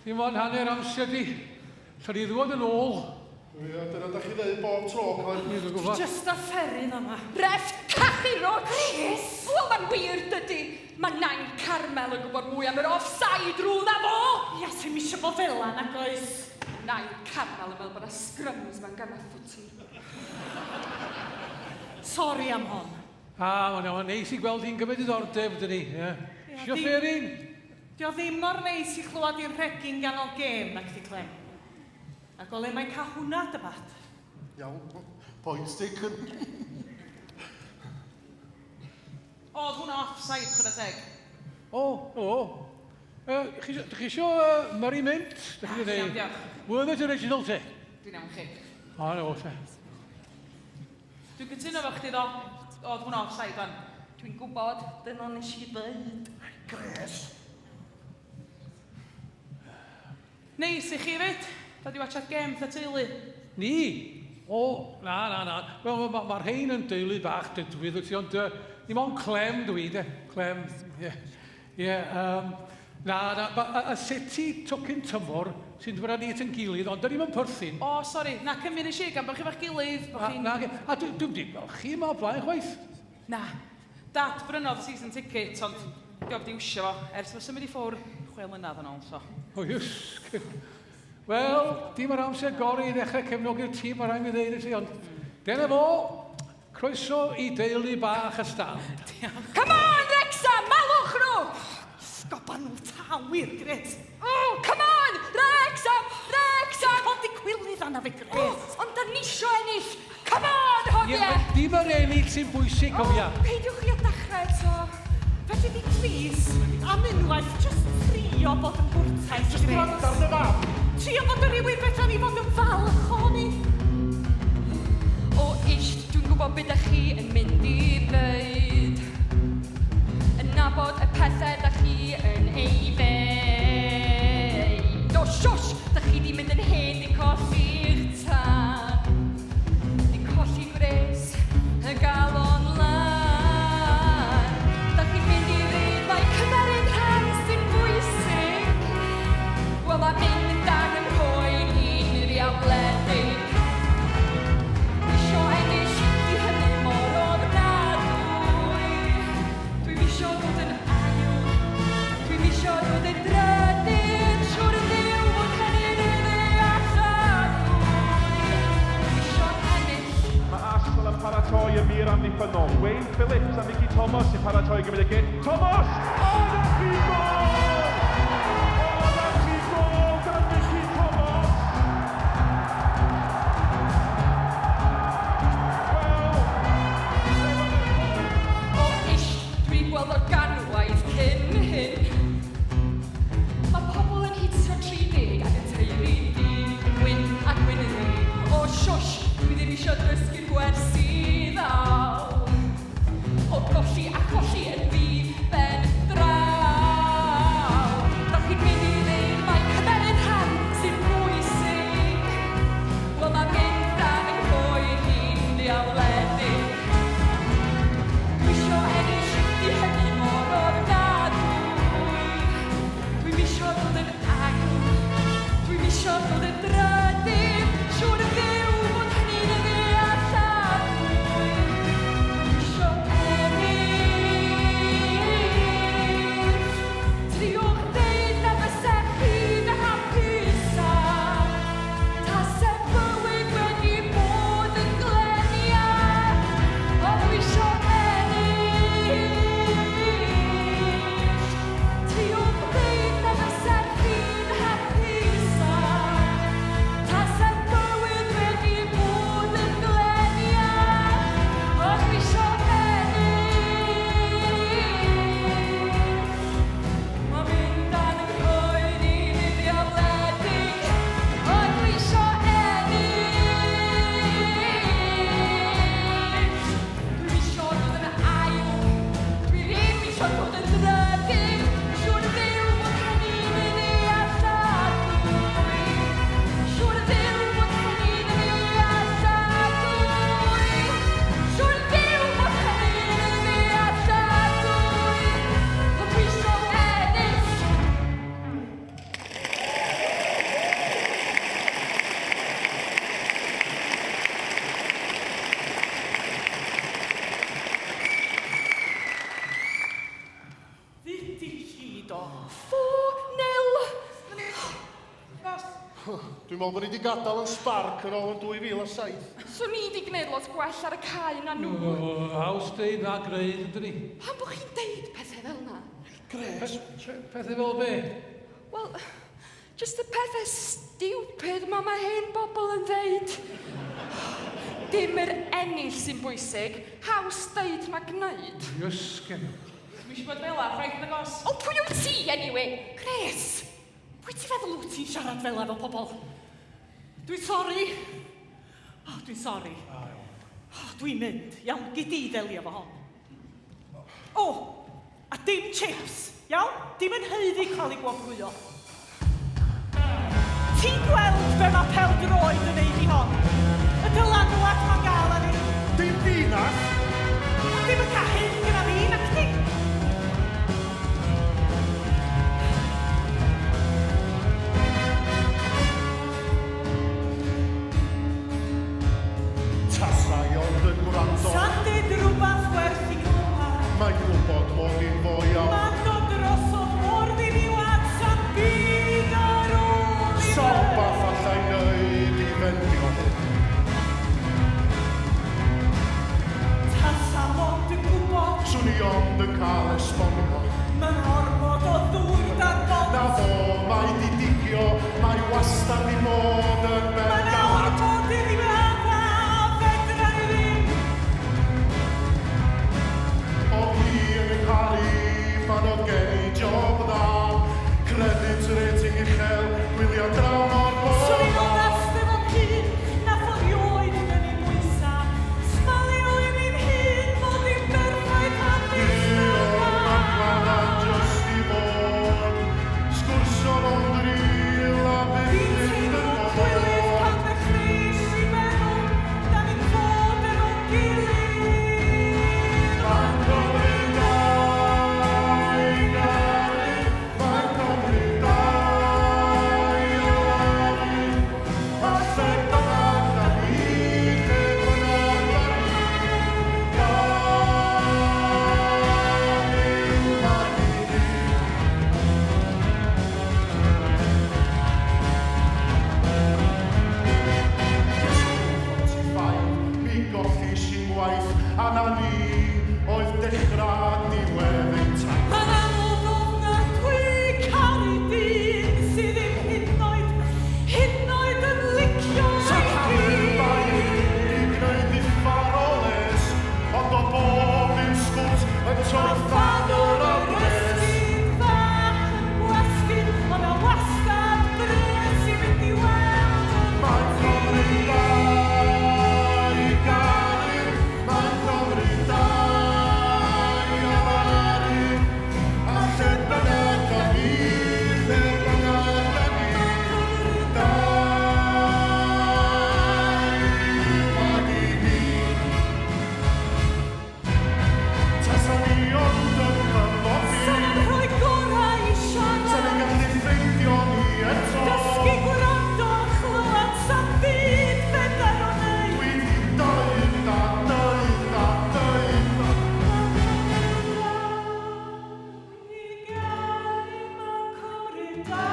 Dim ond hanner amser di. Lla di ddwad yn ôl. Ia, dyna da chi ddeud bob tro, Clem. Ie, dwi'n gwybod. Just a fferin yma. Ref cachu rwtsh! Chris! Wel, mae'n wir, dydy. Mae Nain Carmel yn gwybod mwy am yr offside rule na fo! Ia, ti'm isio bod fela, nag oes? Nain Carmel yn meddwl bod 'na scrums mewn gema ffwti. Sori am hon. A, mae'n iawn, neis i gweld hi'n gymryd diddordeb, dydy. Ie. Isio fferin? Dio ddim mor neis i chlywad hi'n rhegi'n ganol gêm, nacdi Clem? Ac o le mae'n cael hwnna, dybad? Iawn, point taken. Oedd hwnna offside, chwarae teg. O, o. Uh, chi, dych chi isio uh, Murray Mint? Dych chi Iawn, diolch. Worth it original te? Dwi'n iawn chi. O, no, te. Dwi'n cytuno efo chdi ddo. Oedd hwnna offside wan. Dwi'n gwybod, dyna nes i ddeud. Gres. Neis i chi 'fyd. Dod i watsiad gêm 'tha teulu. Ni? O, na, na, na. Wel, mae'r ma, ma rhein yn deulu bach dedwydd wyt ti, ond uh, dim ond clem dwi, de. Clem, ie. Yeah. Ie, yeah, um, na, na, ma, a, a seti tocyn tymor sy'n dod â ni at yn gilydd, ond dyn ni'n perthyn. O, sori, na, cymru nes i gan bod chi efo'ch gilydd, bod chi'n... Na, na, a dwi'n dwi, dwi gweld chi yma o blaen chwaith. Na, Dad brynodd season ticket, ond dio'm 'di iwsio fo ers fo symud i ffwr chwe mlynedd yn ôl, so. O, iwsg. Wel, dim yr amser gorau i ddechrau cefnogi'r tîm, mae rhaid mi ddeud i ti, ond dyna fo, croeso i deulu bach y stand. Diolch. Come on, Wrexham, malwch nhw! Sgoban nhw ta wir, Gret. Oh, come on! Wrexham! Wrexham! Ti'n codi cwilydd arna fi, Gret. Oh, ond da ni isio ennill! Come on, hogie! Ie, dim yr ennill sy'n bwysig, cofia. Oh, peidiwch chi â dechrau eto. Fedri di, plîs, am unwaith, jyst trio bod yn gwrtais, Jyst gwrando ar dy fam. Trio bod yn rhywun fedra ni fod yn falch ohoni. O, isht, dwi'n gwybod be da chi yn mynd i ddeud. Yn nabod y pethau da chi yn ei ddeud. O, shush! Da chi di mynd yn hen, di colli'ch tân. Di colli gwres y galon lân. Da chi'n mynd i ddeud mai cymeryd rhan sy'n bwysig. Wel, mae mynd dan yn rhoi ni'n ddiawledig. Isio ennill, di hynny mor ofnadwy. Dwi'm isio dod yn ail, dwi'm isio dod yn drydydd, siŵr yn Dduw fod hynny'n ddealladwy. Dwi isio ennill. Mae Arsenal yn paratoi y mur amddiffynnol. Wayne Phillips a Mickey Thomas sy'n paratoi i gymryd y gic. Thomas! O, na chi gôl! O, na chi gôl gan Mickey Thomas! Wel, O ish, dwi'n gweld o ganwaith cyn hyn. Mae pobl yn hitio 30 ac yn taeru du, yn wyn ac wyn yn ddu. O shush, dwi ddim eisiau dysgu'r gwersi ddal. O golli a cholli yn ddi ben draw. Dwi'n meddwl bod ni wedi gadael yn sbarc yn ôl yn 2007. Swn i 'di gwneud lot gwell ar y cae na nhw. O, haws deud na gneud, yn dydi? Pam bod chi'n deud pethau fel 'na? Gres. Pethau fel be? Wel, jyst y pethau stupid ma mae hen bobl yn ddeud. Dim yr ennill sy'n bwysig, haws deud na gneud. Iesgyn. Dwi'm eisiau bod fel 'a, chwaith nag os. O, pwy wyt ti, anyway? Gres, pwy ti'n feddwl wyt ti'n siarad fel efo pobl? Dwi'n sori. O, dwi'n sori. O, dwi'n mynd. Iawn, gei di ddelio efo hon. O, a dim chips, iawn? Dim yn haeddu cael ei gwobrwyo. Ti'n gweld be mae pel-droed yn neud i hon? Y dylanwad mae'n gael arni. Dim fi nath. Ond dim yn cael hyn gyda fi, nacdi? Tasai ond yn gwrando. Sa'n deud rhywbeth werth i glywed. Mae'n gwybod mod i'n fo iawn. Mae'n dod drosodd mor ddiniwad, sa'm byd ar ôl i Sa wbath allai wneud i fendio hyn. Tasa mond yn gwybod. Swn i ond yn cael esbonio. Mae'n ormod o ddŵr dan bont. Na fo, mae di digio, mae wastad di bod yn Mae'n bengalad. ormod iddi fy adda, fedra i ddim. O'dd hi yn fy ngharu pan oedd gen i job dda. Credit rating uchel, gwyliau dramor bob Swn i'n haf. onast efo'n hun, nath o rioed dynnu bwysa. Smalio i fi'n hun mod i'n berffaith hapus Un fel o'r 'na. rhaglen a jyst i fod. Sgwrsio rownd rîl a byth Fi'n mynd yn teimlo'n ôl. chwilydd pan ddechreuais i feddwl, da ni'n fod efo'n gilydd. Mae'n Cymru da i garu, mae'n Cymru da i olaru. A lle bynnag da ni, lle bynnag da ni, da ni'n magu ni. Yes, 45, mi gollish i'n waith, a na ni oedd dechrau diwedd ein taith. Mae'n anodd ofnadwy caru dyn sydd ddim hyd yn oed, hyd yn oed yn licio Sa'n ei rhaid hun. bai i gwneud uffar o les, ond o bob un sgwrs yn A troi phan ffan oedd o'r yr adres. ysgyd fach yn gwasgu, o' 'na wastad bres i fynd i weld y Mae'n Cymru da i garu, mae'n Cymru da i alaru. A lle bynnag da ni, lle bynnag da ni, da i magu ni. Tasa ni ond yn cyflogi, Sa'n rhoi gorau i sa siarad, ni'n gallu ffeindio ni eto. dysgu gwrando a chlywed sa'm byd fedar o wneud. Dwi 'di deud a deud a deud a Mae'n Cymru da. Mae'n Cymru da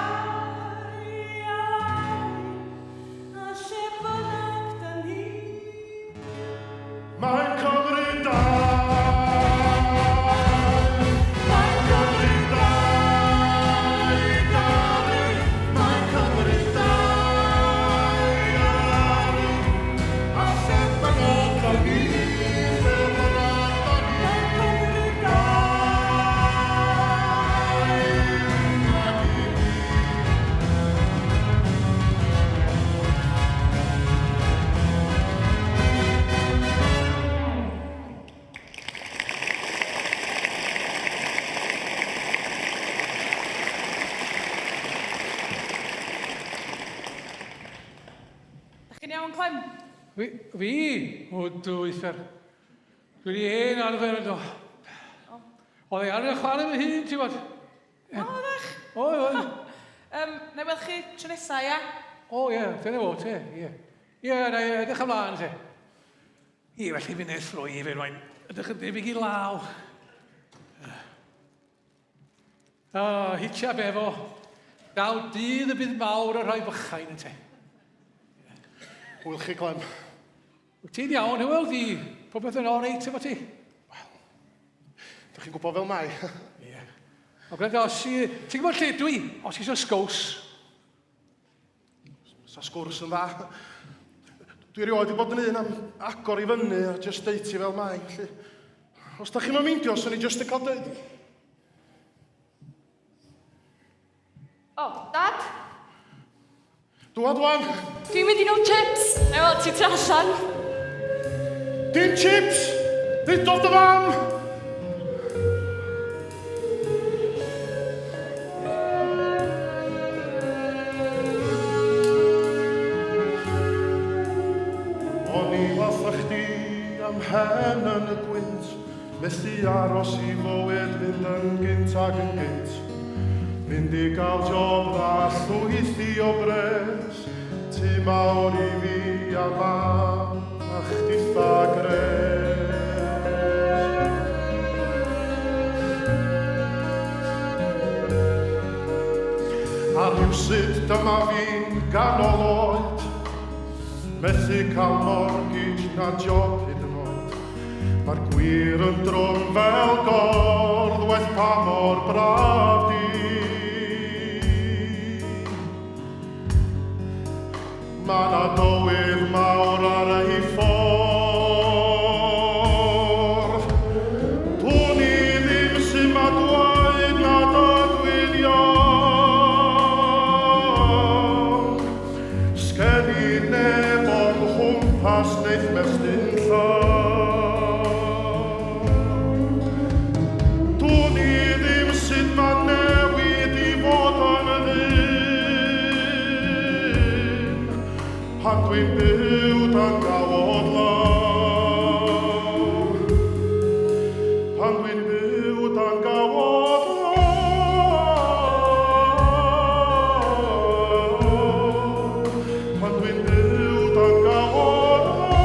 i garu. Mae'n Cymru da i alaru. A lle bynnag da ni, lle bynnag da ni, da i magu ni. Dach chi'n iawn, Clem? Fi? Fi? O, dw, uffar. Dwi wedi hen arfer yno. Oedd ei arfer chwarae fy hun, ti'n bod? O, ddech. O, oedd. Na i weld chi tro nesa, ia? O, ie, dyna fo, te, ie. Ie, na i edrych ymlaen, te. Ie, felly fi nes roi i fe, mae'n edrych yn debyg i law. O, hitio befo. Daw dydd y bydd mawr y rhai bychain yn te. Hwyl chi, Clem. Wyt ti'n iawn, Hywel? Di popeth yn oreit efo ti? Wel, dych chi'n gwybod fel mae. Ie. Yeah. O, gwrando, os i... Ti'n gwybod lle dwi? Os i eisiau sgws. Sa sgwrs yn dda. Dwi erioed wedi bod yn un am agor i fyny a just deud ti fel mae. Felly, os da chi'n meindio, swn i just yn cael deud... O, Dad? Dwad wan! Dwi'n mynd i nôl chips. Na i weld ti tu allan. Dim chips! Ddudodd dy fam! O'n i fatha chdi am hen yn y gwynt, methu aros i fywyd fynd yn gynt ag yn gynt. Mynd i gael job dda, llwythi o bres, tŷ mawr i fi a mam a chditha gres. A rhywsut dyma fi'n ganol oed, methu cael mortgage na job hyd yn oed. Mae'r gwir yn drwm fel gorddwedd pa mor braf di. Mae 'na dywydd mawr ar ei ffordd. Dwn i ddim sut mae dweud nad ydw i'n iawn. Sgen i neb o'm nghwmpas neith mestyn llaw. Dwn i ddim sut mae newid i fod yn ddyn pan dwi'n byw dan gawod law. Pan dwi'n byw dan gawod law. Pan dwi'n byw dan gawod law.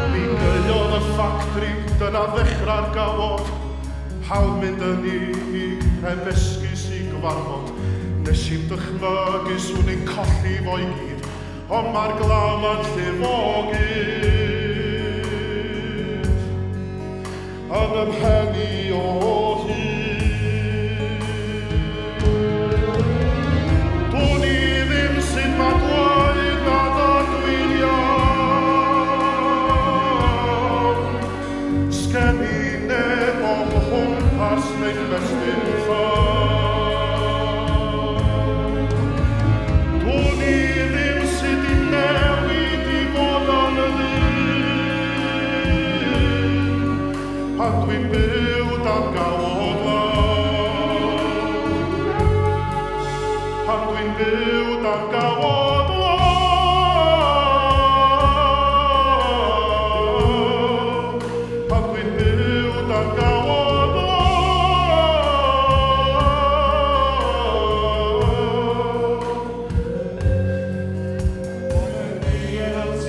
Mi gaeodd y ffactri, dyna ddechrau'r gawod. Hawdd mynd yn unig, heb esgus i gyfarfod. Nes i'm dychmygu swn i'n colli fo i gyd, ond mae'r glaw ma'n llifogydd yn 'y mhen i o hyd. Dwn i ddim sut mae dweud nad ydw i'n iawn. Sgen i neb o'm nghwmpas neu'n mestyn llaw. Dwn i ddim sut i newid i fod yn ddyn pan dwi'n byw dan gawod law. Pan dwi'n byw dan gawod law. Pan dwi'n byw dan gawod law. DLT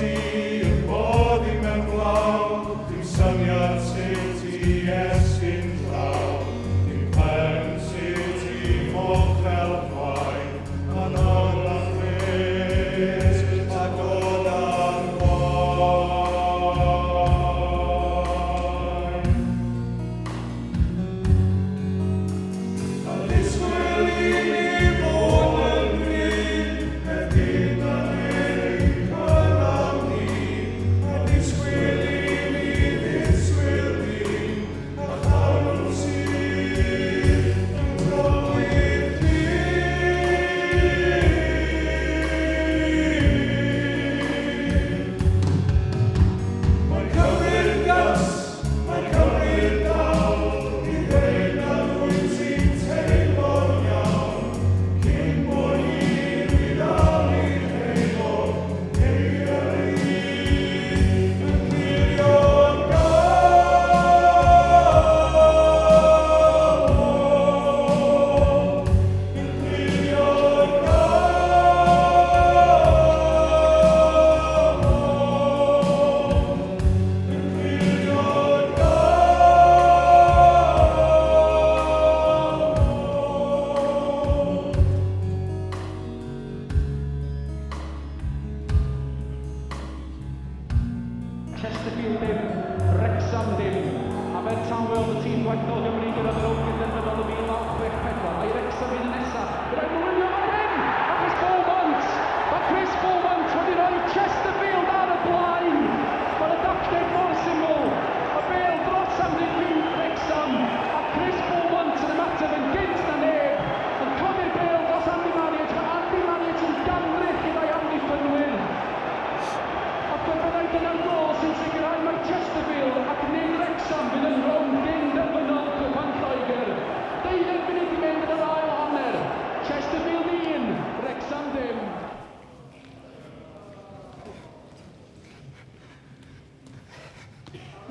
yn boddi mewn glaw, dim syniad sut i esgyn llaw, dim clem sut i fod fel chwaith, yn orlach.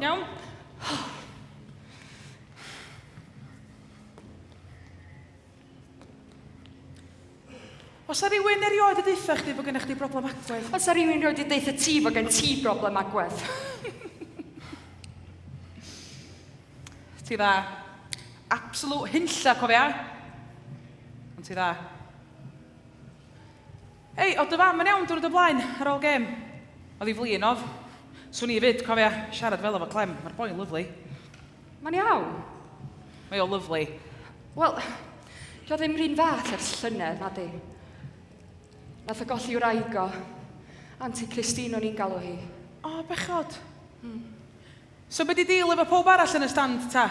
Iawn? Oes 'na rywun erioed 'di deutha chdi bod gennych chdi broblem agwedd? Oes 'na rywun erioed 'di deutha ti fod gen ti broblem agwedd? Ti dda. Absolute hunlla, cofia. Ond ti dda. Hei, oedd dy fam yn iawn diwrnod o blaen, ar ôl gêm? Oedd hi flin oedd? Swn i 'fyd, cofia, siarad fel efo Clem. Mae'r boi'n lyfli. Mae'n iawn. Mae o lyfli. Wel, dio ddim run fath ers llynedd, nadi. Nath o golli wraig o. Auntie Christine o'n i'n galw hi. O, bechod. So be di deal efo pawb arall yn y stand ta?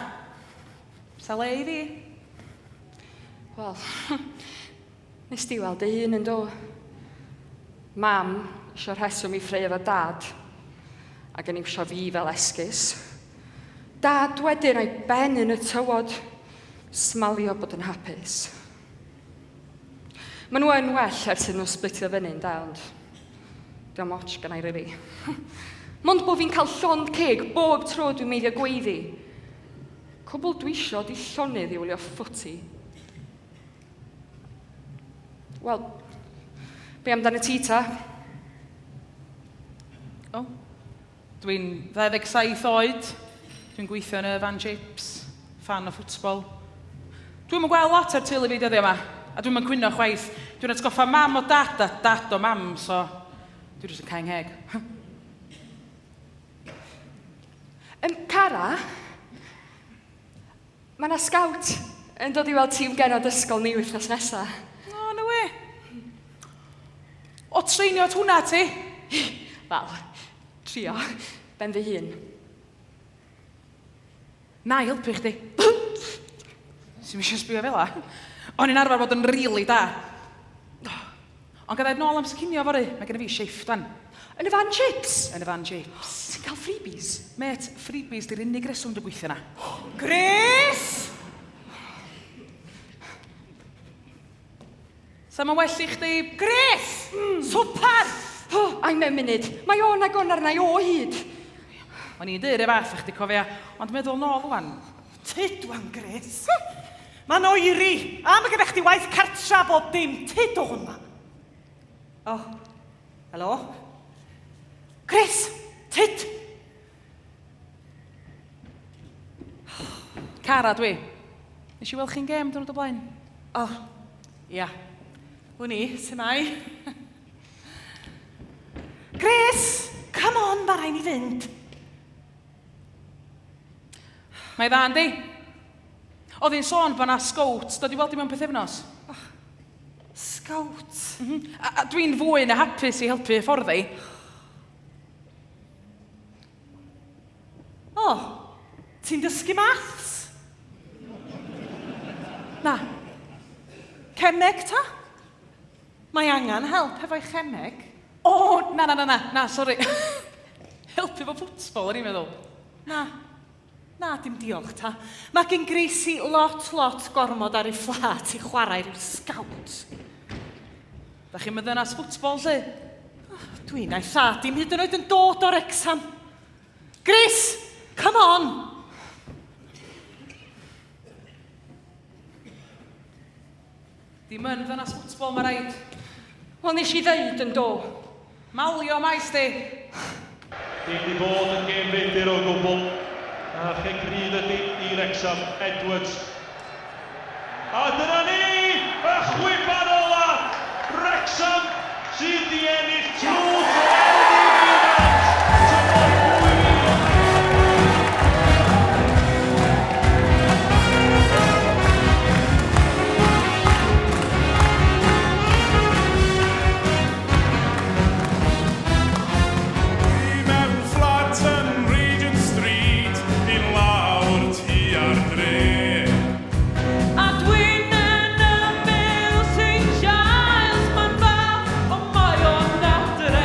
Sa le i fi? Wel, nes di weld dy hun yn do. Mam isio rheswm i ffraeo efo dad, ac yn iwsio fi fel esgus. Dad wedyn a'i ben yn y tywod, smalio bod yn hapus. Maen nhw yn well ers iddyn nhw splitio fyny, ynde, ond diolch ots gynna i rili. Mond bo fi'n cael llond ceg bob tro dwi'n meiddio gweiddi. Cwbl dwi isio di llonydd i wylio ffwti. Wel, be amdano ti ta? O, dwi'n 27 oed, dwi'n gweithio yn y Van Chips, fan o ffwtbol. Dwi'm yn gweld lot o'r teulu fi dyddiau yma, a dwi'm yn cwyno chwaith. Dwi'n atgoffa mam o dad a dad o mam, so dwi jyst yn cau 'ngheg. Cara, mae 'na sgowt yn dod i weld tîm genod ysgol ni wythnos nesa. O, no we. O, treinio at hwnna ti? Wel, trio, ben fy hun. Na i helpu chdi. Sdim isio sbio fel 'a. O'n i'n arfer bod yn rili da. Ond gada i nôl am cinio fory, mae genna fi shifft wan. Yn y fan chips? Yn y fan chips. Ti'n cael freebies? Mêt, freebies di'r unig reswm dwi'n gweithio 'na. Grace! Sa mae'n well i chdi... Grace! Swpar! O, ai mewn munud. Mae o'n agon arna i o hyd. O'n i'n deud 'run fath â chdi cofia, ond meddwl nôl ŵan... Tyd wan, Grace. Mae'n oeri, a mae gennych chdi waith cartra bob dim. Tyd o hwnna. O, helo? Grace, tyd! Cara dwi. Nes i weld chi'n gêm diwrnod o blaen. O, ia. Wn i, su' mae? Grace, come on, mae rhaid ni fynd. Mae dda, yndi? Oedd hi'n sôn bod 'na sgowt dod i weld hi mewn pythefnos. Sgowt? Mm -hmm. A dwi'n fwy na hapus i helpu hyfforddi. O, ti'n dysgu maths? Na. Cemeg ta? Mae angen help efo'i chemeg. O, na, na, na, na, na, sori. Helpu fo ffwtbol, o'n i'n meddwl. Na, na, dim diolch ta. Mae gen Gracie lot, lot gormod ar ei phlât i chwarae rhyw scout. Da chi'n mynd ddynas ffwtbol, lle? Dwi'n a'i thad dim hyd yn oed yn dod o'r Wrecsam. Grace, come on! Dim yn ddynas ffwtbol, mae rhaid. Wel, nes i ddeud yn do. Malio maes di. Dim di bod yn gêm fudur o gwbl. A chic rydd ydy i Wrecsam, Edwards. A dyna ni! Y chwiban ola! Wrecsam sydd di ennill tlws LDB Evans tymor 2019. I mewn fflat yn Regent Street i lawr tua'r dre. A dwi'n yn ymyl St Giles, mae'n fath, ond mae o'n adre.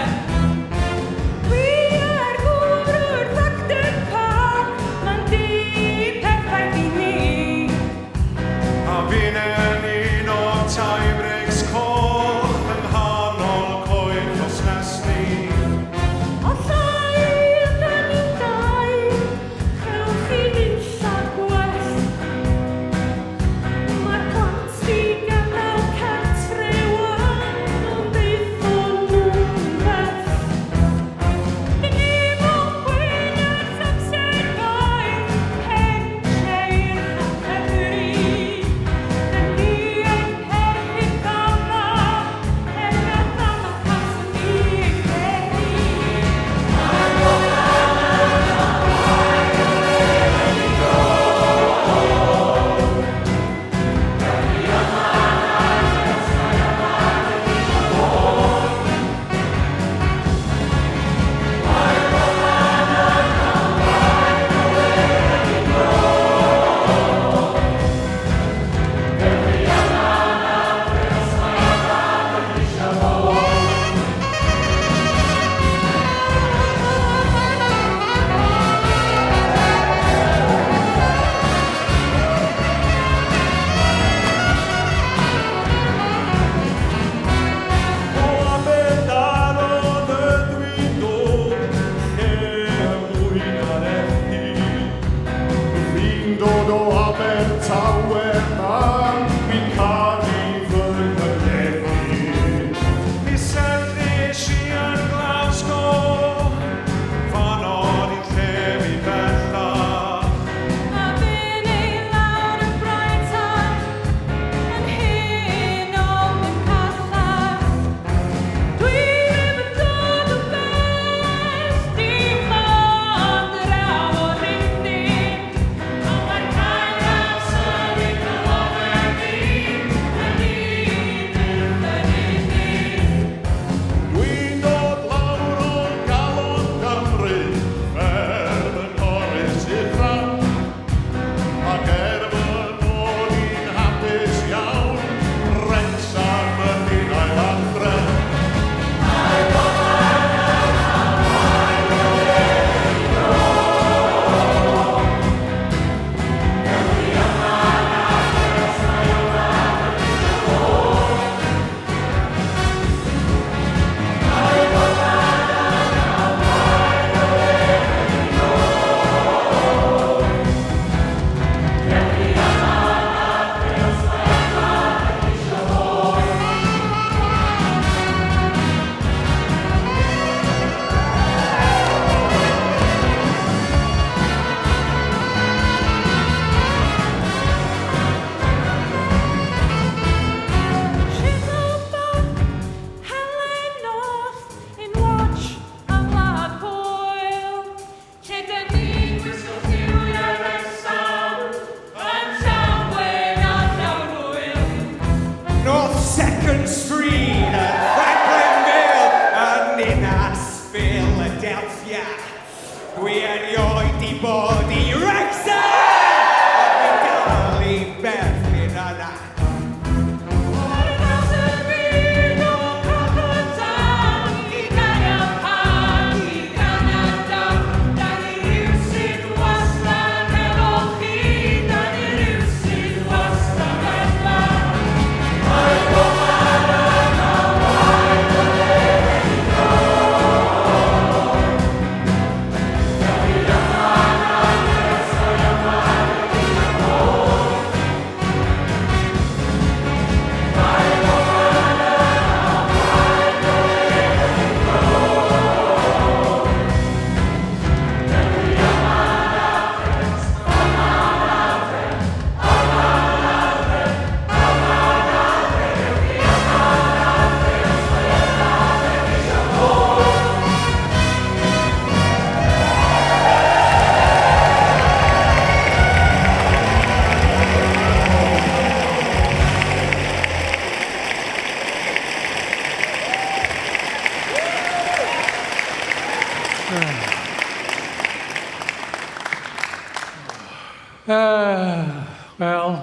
Wel,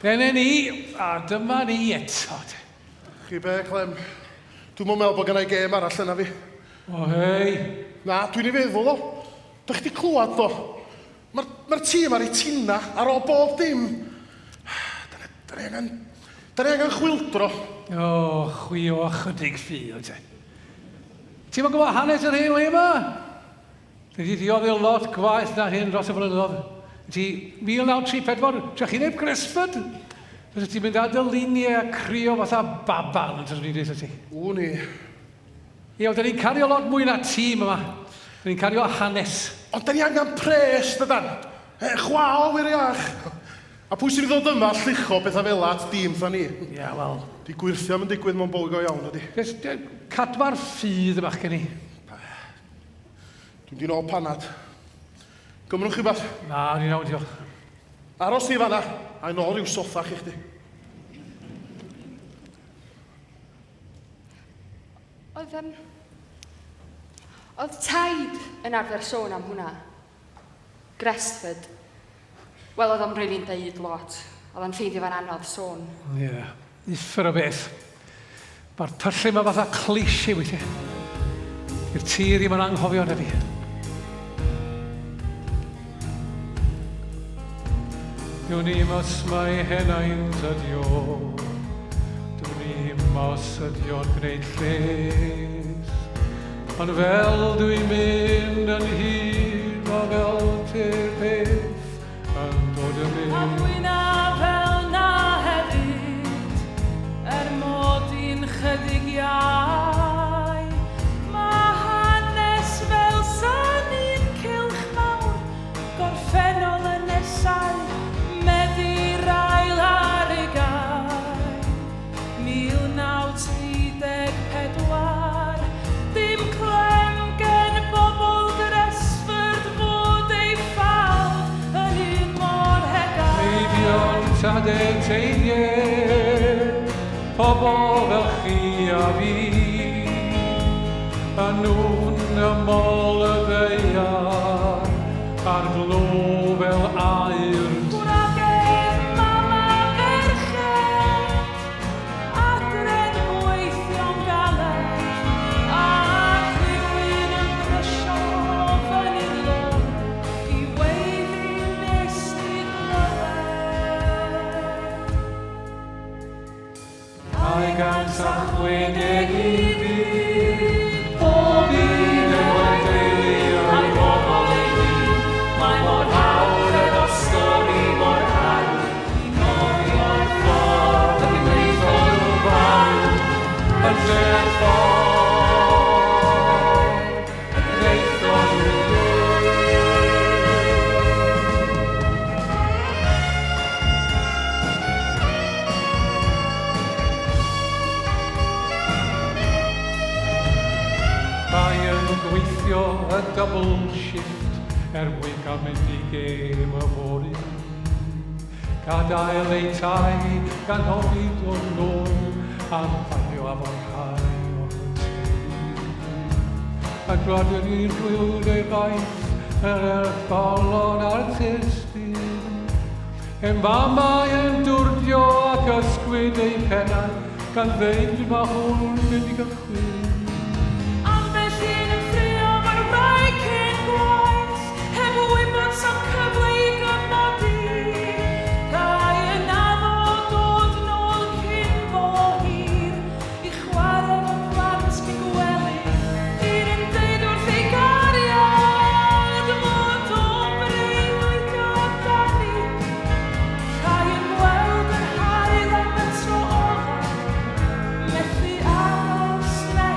dyna ni, a dyma ni eto. Chi be, Clem? Dwi'm yn meddwl bod gennai gêm arall yna fi. O, hei. Na, dwi'n ei feddwl o. Dych chi 'di clywed do? Mae'r ma tîm ar ei tina ar ôl bob dim. Da ni, da ni angen, da ni angen chwildro. O, chwi o ychydig ffydd, te. Ti'm yn gwybod hanes yr hen le yma? Dwi wedi dioddef lot gwaeth na hyn dros y blynyddoedd. Ti 1934, trychineb Gresford. Fysa ti'n mynd ar dy luniau a crio fatha baban yn tyswn i'n dweud ti. Wn i. Ie, ond da ni'n cario lot mwy na tîm yma. Da ni'n cario hanes. Ond da ni angen pres, dydan? E, chwa o wir iach. A pwy sy'n ddod yma llucho pethau fel at dîm tha ni? Ie, wel... Di gwyrthio yn digwydd mewn bywyd go iawn, ydy. Just cadwa'r ffydd yma gen i. Dwi'n di nôl panad. Gymrwch chi beth? Na, ni'n iawn, diolch. Aros di fanna, a i nôl rhyw sothach i chdi. Oedd, um, oedd taid yn arfer sôn am hwnna. Gresford. Wel, oedd o'n rili'n deud lot. Oedd o'n ffeindio fo'n anodd sôn. Ie, yeah. Uffar o beth. Mae'r pyllau yma fatha cliché weithiau. I'r tir i'm yn anghofio na fi. Dwn i'm os mae henaint ydi o. Dwn i'm os ydi o'n gwneud lles. Ond fel dwi'n mynd yn hŷn, mae fel te'r peth yn dod yn A mynd. dwi'n fel na hefyd, er mod i'n chydig iau. Mae hanes fel sa'n cylch mawr, gorffennol yn nesau, medi'r ail ar ei gau. 1934, dim clem gen bobl Gresford fod ei ffawd yn un mor hegar. Meibion tade teiniau, pobl fel chi a fi, yn nwfn y mol y ddaear, a'r glo fel aur. Gwragedd mama ferched, adre'n gweithio'n galed, a rhywun yn brysio fyny'r lôn i weiddi nes di glywed. 261 byd, pob un efo'i deulu a'i bobl ei hun. Mae mor hawdd efo stori mor hawdd i gofio'r ffordd y gwnaethon nhw farw yn lle'r ffordd y gwnaethon nhw fyw. Mae yn gweithio y double shift er mwyn cael mynd i gêm yfory. Gadael eu tai gan hoffi dod nôl am fanio a rhai o'r teulu. A gwladwyd i'r gwylod ei baith yr ertholon a'r testun. Hen famau yn dwrdio ac ysgwyd eu pennau gan ddeud mae hwn yn mynd i gychwyn. Ambell un yn ffrio fo'r wraig cyn gwaith, heb wybod sa'm cyfle i gymodi. Rhai yn addo dod nôl cyn bo hir, i chwarae efo plant cyn gwely. Un yn deud wrth ei gariad fod o'n breuddwydio amdani. Rhai yn gweld yr haul am y tro olaf, methu aros nes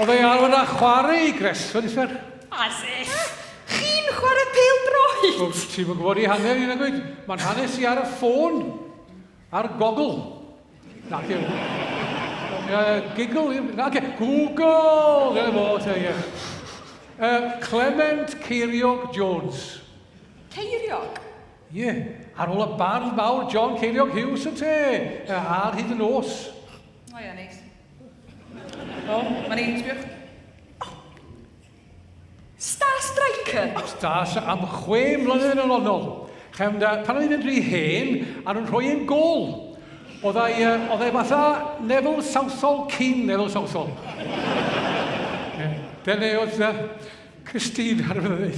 Oedd ei arfer â chwarae i Gresford, isfer? As if! Chi'n chwarae pêl-droed? Wel, ti'm yn gwybod i hanner i nagwyd. Mae'n hanes i ar y ffôn. Ar gogl. Nac yw. Giggle, nac yw. Google! Dyna fo, te, ie. Clement Ceiriog Jones. Ceiriog? Ie, ar ôl y bardd mawr John Ceiriog Hughes yn te, ar hyd y nos. O ie, neis. O, mae'n neis, sbiwch. Star Striker? Star am chwe mlynedd yn olynol. Chefn, pan o'n i'n mynd rhy hen, a nhw'n rhoi ein gol. Oedd ei, oedd ei fatha Neville Southall cyn Neville Southall. Dyna oedd Christine ar y fyddai.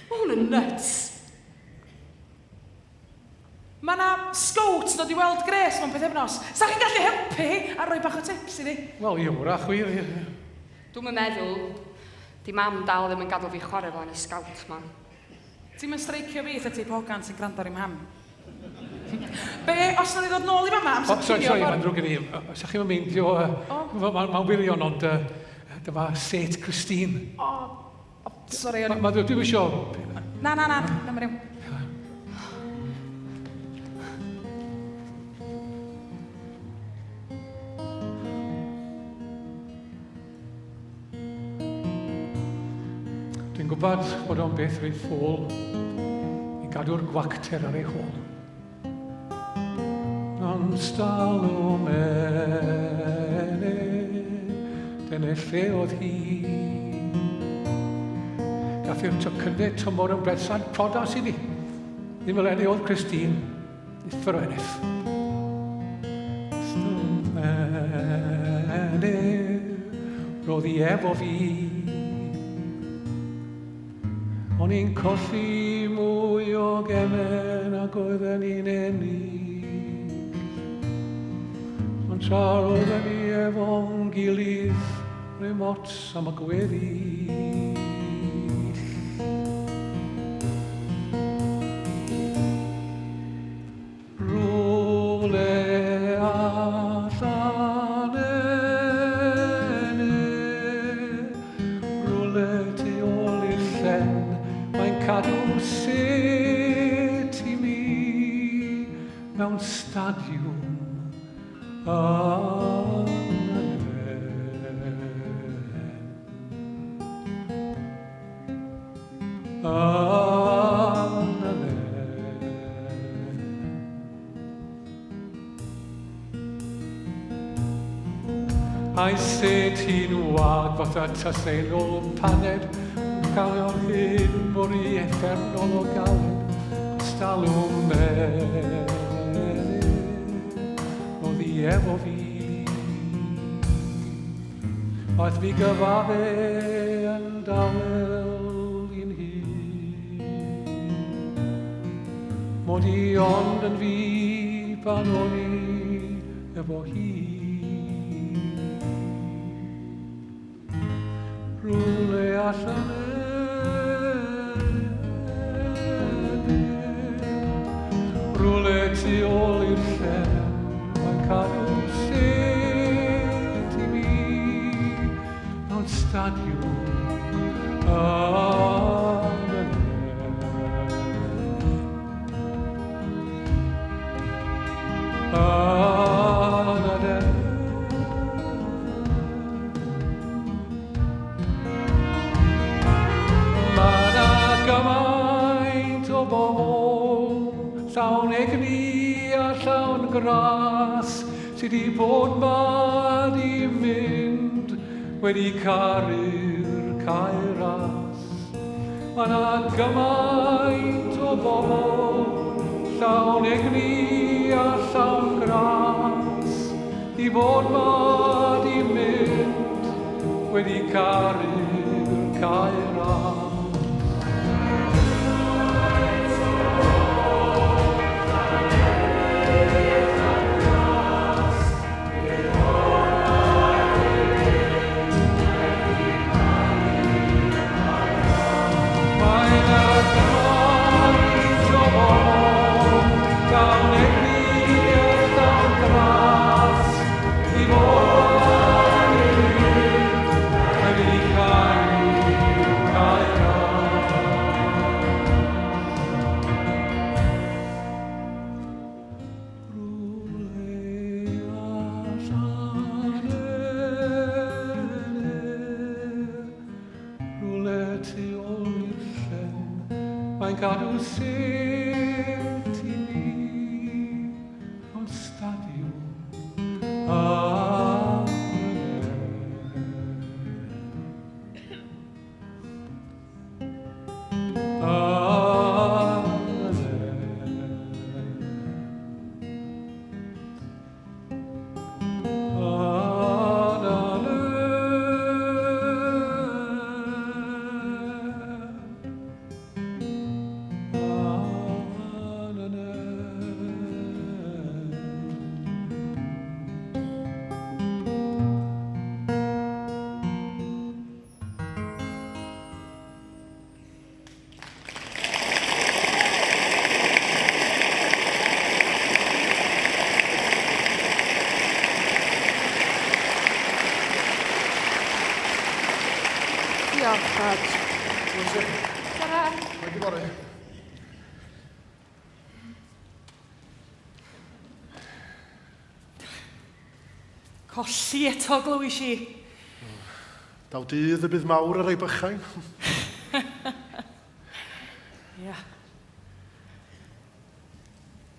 Mae hwn yn nuts. Mae 'na sgowt yn dod i weld Grace mewn pythefnos. Sa chi'n gallu helpu hi a rhoi bach o tips iddi? Wel, ie, wrach wir, ie. Dwi'm yn meddwl. Di mam dal ddim yn gadw fi chwarae flaen y sgowt 'ma. Ti'm yn streicio fi, 'tha teip o hogan sy'n gwrando ar ei mham. Be os nawn ni ddod nôl i fama amser O, sori, cinio sori, fory? mae'n ddrwg gen i. Sa chi'm yn meindio, mae'n wirion, ond dyma set Christine. O, O, sori, o'n i... Ma, dwi'm isio... Na, na, na, na, mae'n iawn. Dwi'n gwybod bod o'n beth reit ffôl i gadw'r gwacter ar ei hôl. Ond stalwm ene, dyna lle oedd hi. Gath i'r tocynnau tymor yn bresant prodas iddi. Ddim eleni oedd Christine, uffar o ennill. Stalwm ene, roedd hi efo fi. O'n i'n colli mwy o gemau nag oedden ni'n ennill. Ond tra roedden ni efo'n gilydd, rhaid ots am y gweddill. Rhywle allan ene, rhywle tu ôl i'r llen, mae'n cadw sut i mi mewn stadiwm yn y nen. Yn y nen. A'i set hi'n wag fatha tasau nôl paned, yn cael o'r hyn mor i effernol o galed, stalwm melyn, oedd hi efo fi. Aeth fi gyfadde yn dawel i'n hun. Mod i ond yn fi pan o'n i efo hi. Rhywle allan ene, rhywle tu ôl i'r llen, mae'n cadw set i mi mewn stadiwm yn y nen. Yn y nen. Mae 'na gymaint o bobl llawn egni a llawn gras sydd 'di bod 'ma 'di mynd wedi caru'r cae ras. Mae 'na gymaint o bobl llawn egni a llawn gras 'di bod 'ma 'di mynd wedi caru'r cae ras. Mae 'na gymaint o bobl llawn egni a llawn gras 'di bod 'ma 'di mynd. Mae'n cadw set i ni mewn stadiwm Diolch, Raj. Tara. Mae'n fory. Colli eto, glywis i. Daw dydd y bydd mawr ar ei bychain. Ia.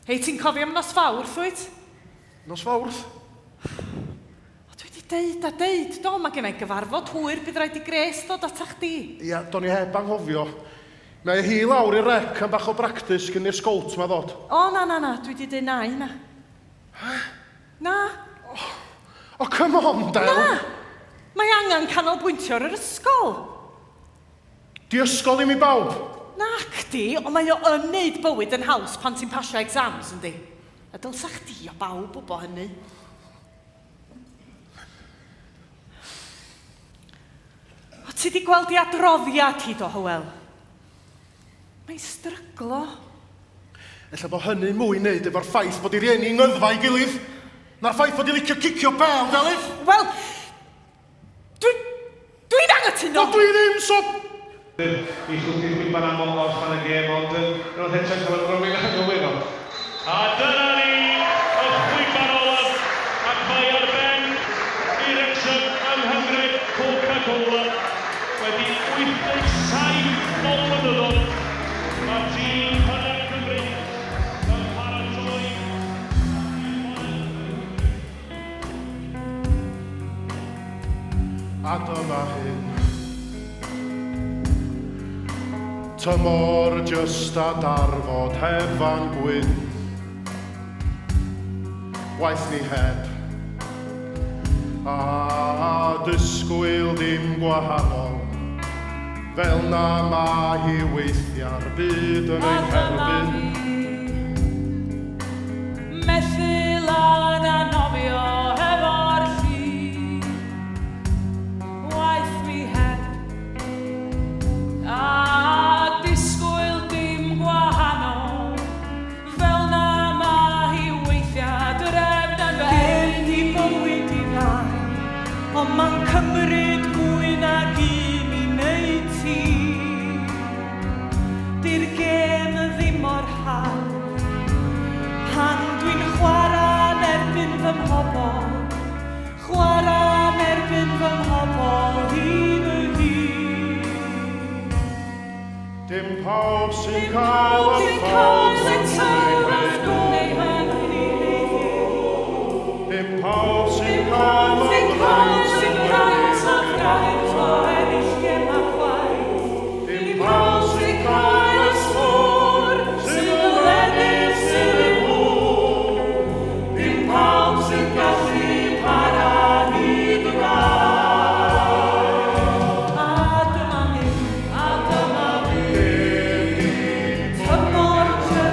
Hei, ti'n cofio am nos Fawrth, wyt? Nos Fawrth? O, dwi wedi deud a deud, do, mae gen i gyfarfod hwyr, bydd rhaid i Grace ddod ata chdi. Ia, do'n i heb anghofio. Mae hi lawr i'r rec am bach o bractis cyn i'r sgowt ma ddod. O, na, na, na, dwi wedi deud na i hynna. Na. O, come on, Del! Na! Mae angen canolbwyntio ar yr ysgol. Di ysgol ddim i bawb. Nacdi, ond mae o yn neud bywyd yn haws pan ti'n pasio exams, yndi? A dylsa chdi o bawb wbo hynny. O, ti di gweld i adroddiad hi do, Hywel? Mae'n stryglo. Ella bo hynny mwy i neud efo'r ffaith bod i rieni yng nghyddfa i gilydd, na'r ffaith bod i licio cicio bêl, Delyth! Wel, dwi... dwi'n anghytuno! Wel, dwi ddim, so... I chwplu chwiban aml orffen y gêm, ond yn unwaith eto'n cael y rowing anghywir. Ond A dyna ni, y chwiban olaf, ac mae ar ben i Wrexham yng Nghynghrair Coca-Cola. Wedi 87 o flynyddoedd, mae tîm hynaf Cymru yn paratoi i chwarae. A dyma hyn. Tymor jyst a darfod heb fan gwyn. Waeth ni heb. A disgwyl dim gwahanol. Fel na mae hi weithiau'r byd yn ein herbyn. Methu lan a nofio hefo'r lli. Waeth mi heb. A disgwyl dim gwahanol. Fel na mae hi weithiau drefn yn Gen ben. di bywyd i rai, ond mae'n cymryd mwy nag un i wneud ti. Di'r gêm ddim mor hawdd, pan dwi'n chwarae'n erbyn fy mhobol, chwarae'n erbyn fy mhobol i fy hun. Dim pawb sy'n Dim cael pawb y sy'n cael ffawd y tywydd neu hynny heddiw. Dim pawb sy'n Dim cael pawb y sy'n cael sy'n fraint cael y fraint o ennill gemau chwaith. Dim Dim pawb pawb sy'n sy'n cael cael y y sgôr sy'n ddyledus iddyn nhw. Dim pawb sy'n gallu para hyd y gair. A dyma ni, a dyma fi. Tymor jyst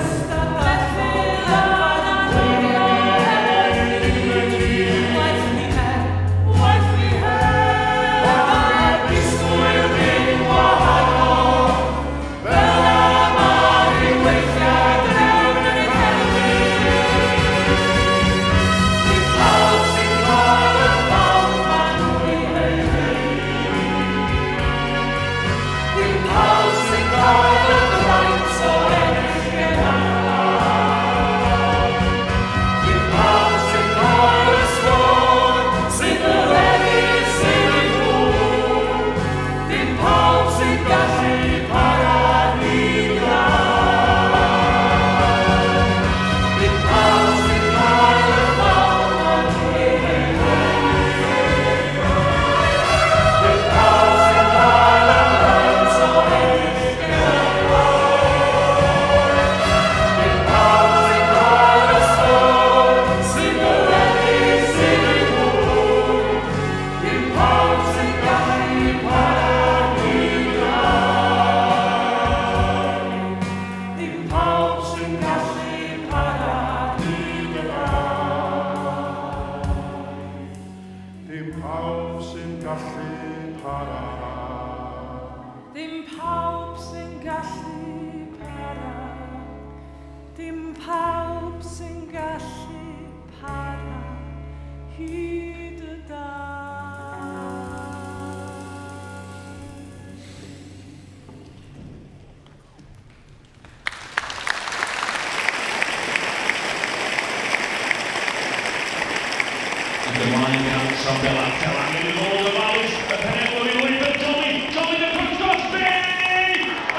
ymlaen gan Sam Bellard. Tel angen i fod yn ofalus. Y penelwr i lwybr Jolly. Jolly the cwrt gosbi!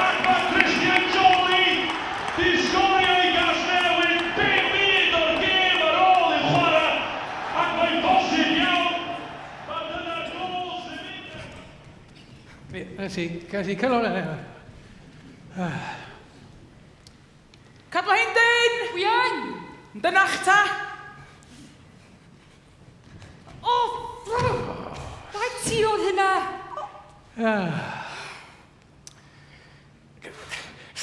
Ac mae Christian Jolly di sgorio i Gasnewydd 5 munud o'r gêm ar ôl i'w chwarae. Ac mae'n bosib iawn. Mae dyna'r gôl sy'n mynd. Nes i, ces i cyrraedd yna. Cadw hi'n dyn! Dwi yn! Dynach ta! O! Bai ti oedd hynna!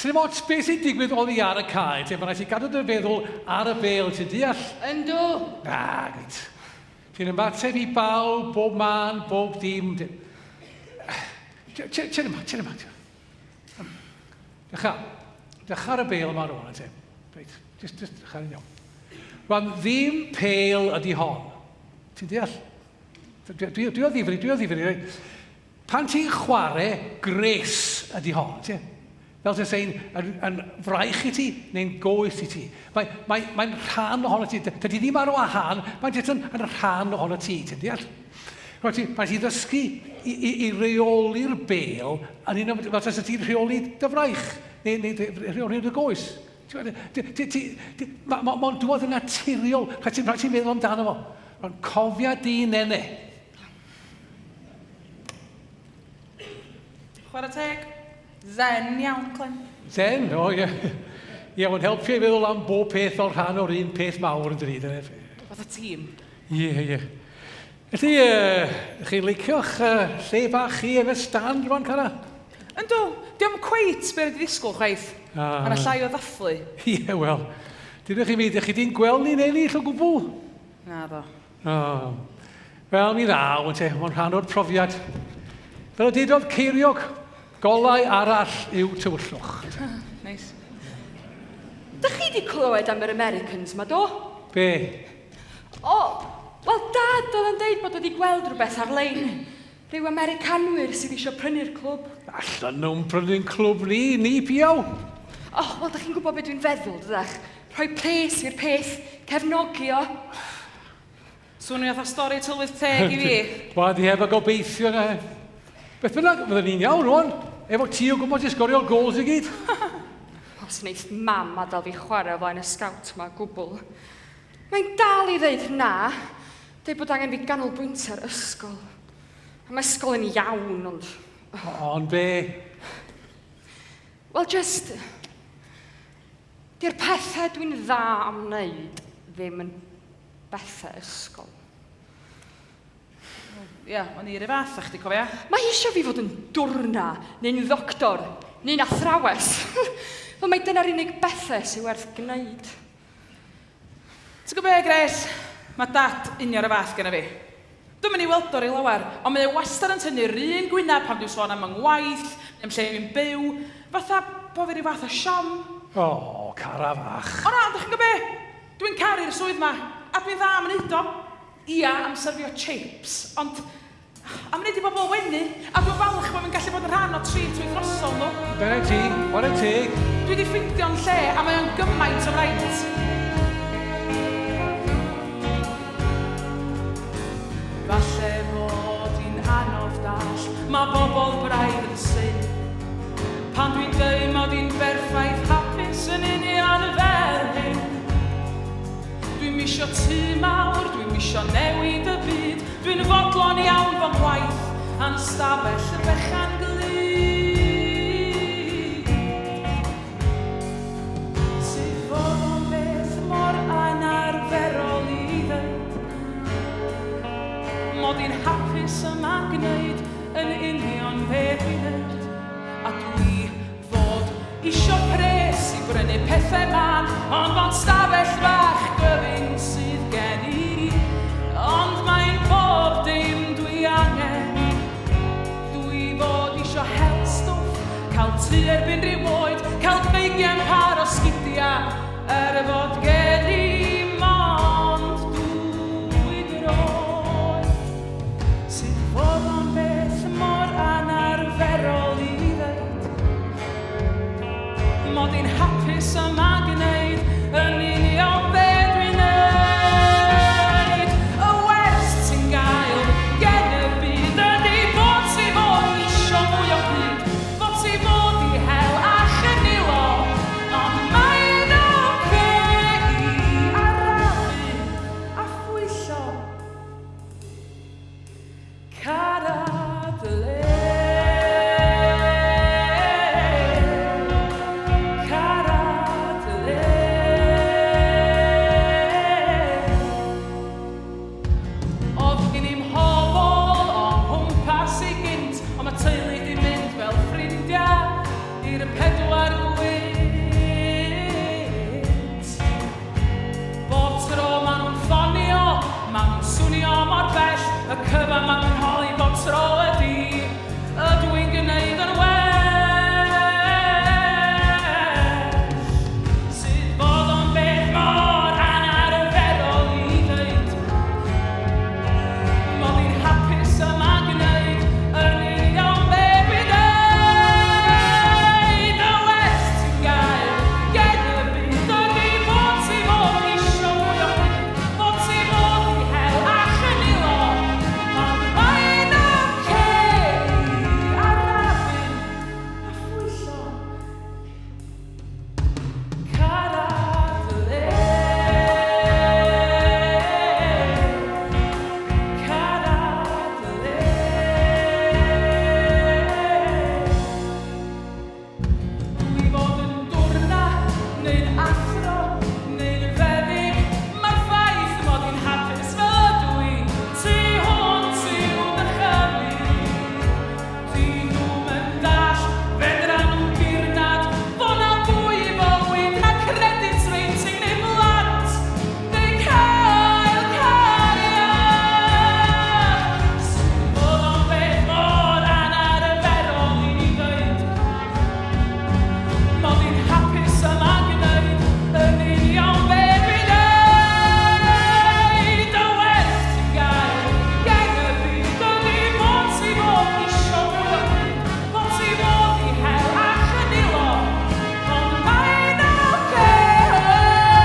Sdim ots beth sy'n digwydd oddi ar y cae, te, mae'n rhaid ti gadw dy feddwl ar y bêl, ti'n deall? Yndw. Na, grêt. Ti'n ymateb i bawb, bob man, bob dim. Ti'n yma, ti'n yma. Dechrau. Dechrau ar y bêl yma rwan, te. Reit, just, just dechrau yn iawn. Rwan, ddim pêl ydy hon. Ti'n deall? Dwi, dwi, dwi o ddifri, dwi o ddifri. Reit. Pan ti'n chwarae, grace ydy hon. Ti? Fel ti'n sein, yn, yn fraich i ti, neu'n goes i ti. Mae'n mae, mae rhan ohono ti. Dydy ddim ar wahân, mae'n jyst yn, yn rhan ohono ti, ti'n deall? Rhaid ti, rhaid ti ddysgu i, i, i reoli'r bêl yn un o, fel tas ti'n rheoli dy fraich, neu, neu rheoli dy goes. Mae'n ma, ma dŵad yn naturiol, rhaid ti'n rhaid ti meddwl amdano fo. Mae'n cofia di nene. Chwarae teg. Zen iawn, Clem. Zen, o ie. Ie, mae'n helpu i feddwl am bob peth fel rhan o'r un peth mawr yn dydi. Fath o tîm. Ie, ie. Felly, uh, chi'n licio'ch uh, lle bach chi yn y stand rwan, Cara? Yndw, diolch cweit be wedi ddisgwyl chwaith. Ah. Mae yna llai o ddathlu. Ie, yeah, wel, dydych chi mi, ydych chi di'n gweld ni'n ennill o gwbl? Na ddo. Oh. Wel, mi ddaw, ynte, mae'n rhan o'r profiad. Fel y dydodd Ceiriog, golau arall yw tywyllwch. Neis. Dych chi wedi clywed am yr Americans ma, do? Be? O, wel, dad oedd yn deud bod wedi gweld rhywbeth ar-lein. Rhyw Americanwyr sydd eisiau prynu'r clwb. Allan nhw'n prynu'n clwb ni, ni piaw. O, oh, wel, dych chi'n gwybod beth dwi'n feddwl, dydach? Rhoi pres i'r peth, cefnogi o. Swnio fatha stori tylwyth teg i fi. Wel, di hefo gobeithio na. Beth bynnag, fydden ni'n iawn rwan. Efo ti o gwmpas i sgorio'r gols i gyd. Os wneith mam adael fi chwarae o flaen y scout ma gwbl. Mae'n dal i ddeud na, deud bod angen fi ganolbwyntio ar ysgol. A mae ysgol yn iawn, ond... Ond be? Wel, just... Di'r pethau dwi'n dda am wneud ddim yn bethau ysgol. Ia, yeah, o'n i yr un fath â chdi, cofia? Mae eisiau fi fod yn dwrna, neu'n ddoctor, neu'n athrawes. Wel, mae dyna'r unig bethau sy'n werth gwneud. Ti'n gwybod be, Grace? Mae dad union y fath gyda fi. Dwi'n mynd i weld o rhy lawer, ond mae o wastad yn tynnu'r un gwyneb pan dwi'n sôn am yng ngwaith, neu am lle dwi'n byw, fatha bo fi ryw fath o siom. O, oh, cara fach. O na, ond chi'n gwybod be? Dwi'n caru'r swydd ma, a dwi'n dda am wneud o. Ia, am syrfio chips, ond am wneud i bobl wenu, a dwi'n falch bod fi'n gallu bod yn rhan o treat wythnosol nhw. Dyna ti, chwarae teg. Dwi wedi ffeindio'n lle, a mae o'n gymaint o fraint. Falle fod hi'n anodd dall, mae bobl braidd yn syn. Pan dwi'n dweud mod i'n berffaith hapus yn union fel hyn. Dwi'n misio tŷ mawr, dwi'n misio newid y byd, dwi'n fodlon iawn fo gwaith a'n stafell y fechan glyd. Sut fod o'n beth mor anarferol i ddeud Mod i'n hapus yma gwneud yn union be dwi'n neud A dwi fod isio pres i brynu pethau mân Ond mond stafell fach gyfyng sydd gen i Ond mae'n bob dim dwi angen Dwi fod isio hel stwff, cael tŷ erbyn rhyw oed, cael deugain par o sgidia, er fod gen i mond dwy droed. Sut fod o'n beth mor anarferol i ddeud Mod i'n hapus yma gwneud yn union be dwi'n neud. Y worst swnio mor bell, y cyfan ma' nhw'n holi bob tro ydi, ydw i'n gneud yn well? Sut fod o'n beth mor anarferol i ddeud? Mod i'n hapus yma gwneud yn union be dwi'n ddeud. Y wers ti'n gael gen y byd ydi bod ti fod isio mwy o hyd, bod ti fod i hel a chynilo. Ond mae'n ocê i arafu a phwyllo. Cyrraedd y le. Cyrraedd y le. Dwi fod yn dwrna, neu'n athro, neu'n feddyg, mae'r ffaith mod i'n hapus fel ydw i, tu hwnt i'w ddychymyg. Dyn nhw'm yn dallt, fedran nhw dirnad fo' 'na fwy i fywyd na credit rating neu blant, neu cael cariad. Sut fod o'n beth mor anarferol i ddeud mod i'n hapus yma gwneud yn union be dwi'n ddeud. Y werth ti'n gael gen y byd ydi bod ti fod isio mwy o hyd, bod ti fod i hel a chynilo, ond mae'n ocê.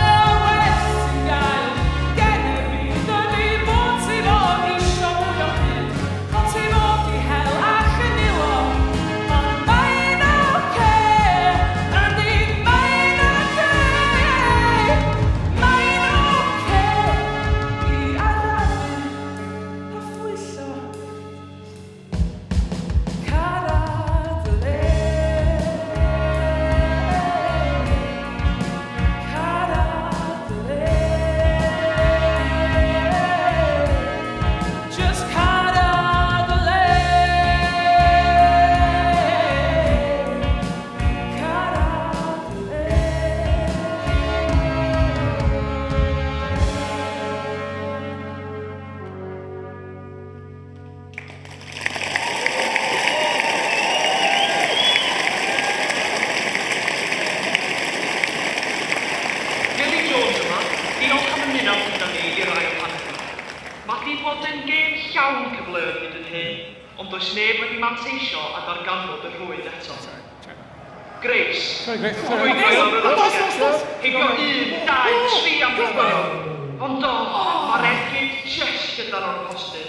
Y werth ti'n gael gen y byd ydi bod ti fod isio mwy o hyd, bod ti fod i hel a chynilo, ond mae'n ocê. Yndi, mae'n ocê. Mae'n ocê i arafu a phwyllo. Cyrraedd y le. Cyrraedd y le. Just cyrraedd y le. Cyrraedd y le. Billy Jones yma, diolch am ymuno gyda ni i'r ail hanner. Mae 'di bod yn gêm llawn cyfleoedd hyd yn hyn, ond does neb wedi manteisio a darganfod y rhwyd eto. Grace. Sorry, Grace, sorry. Rhwydo i lawr yr asgell. Heibio un, dau, tri am ddiffynnwr. Ond do, mae'r ergyd jyst gyda nhw'r postyn.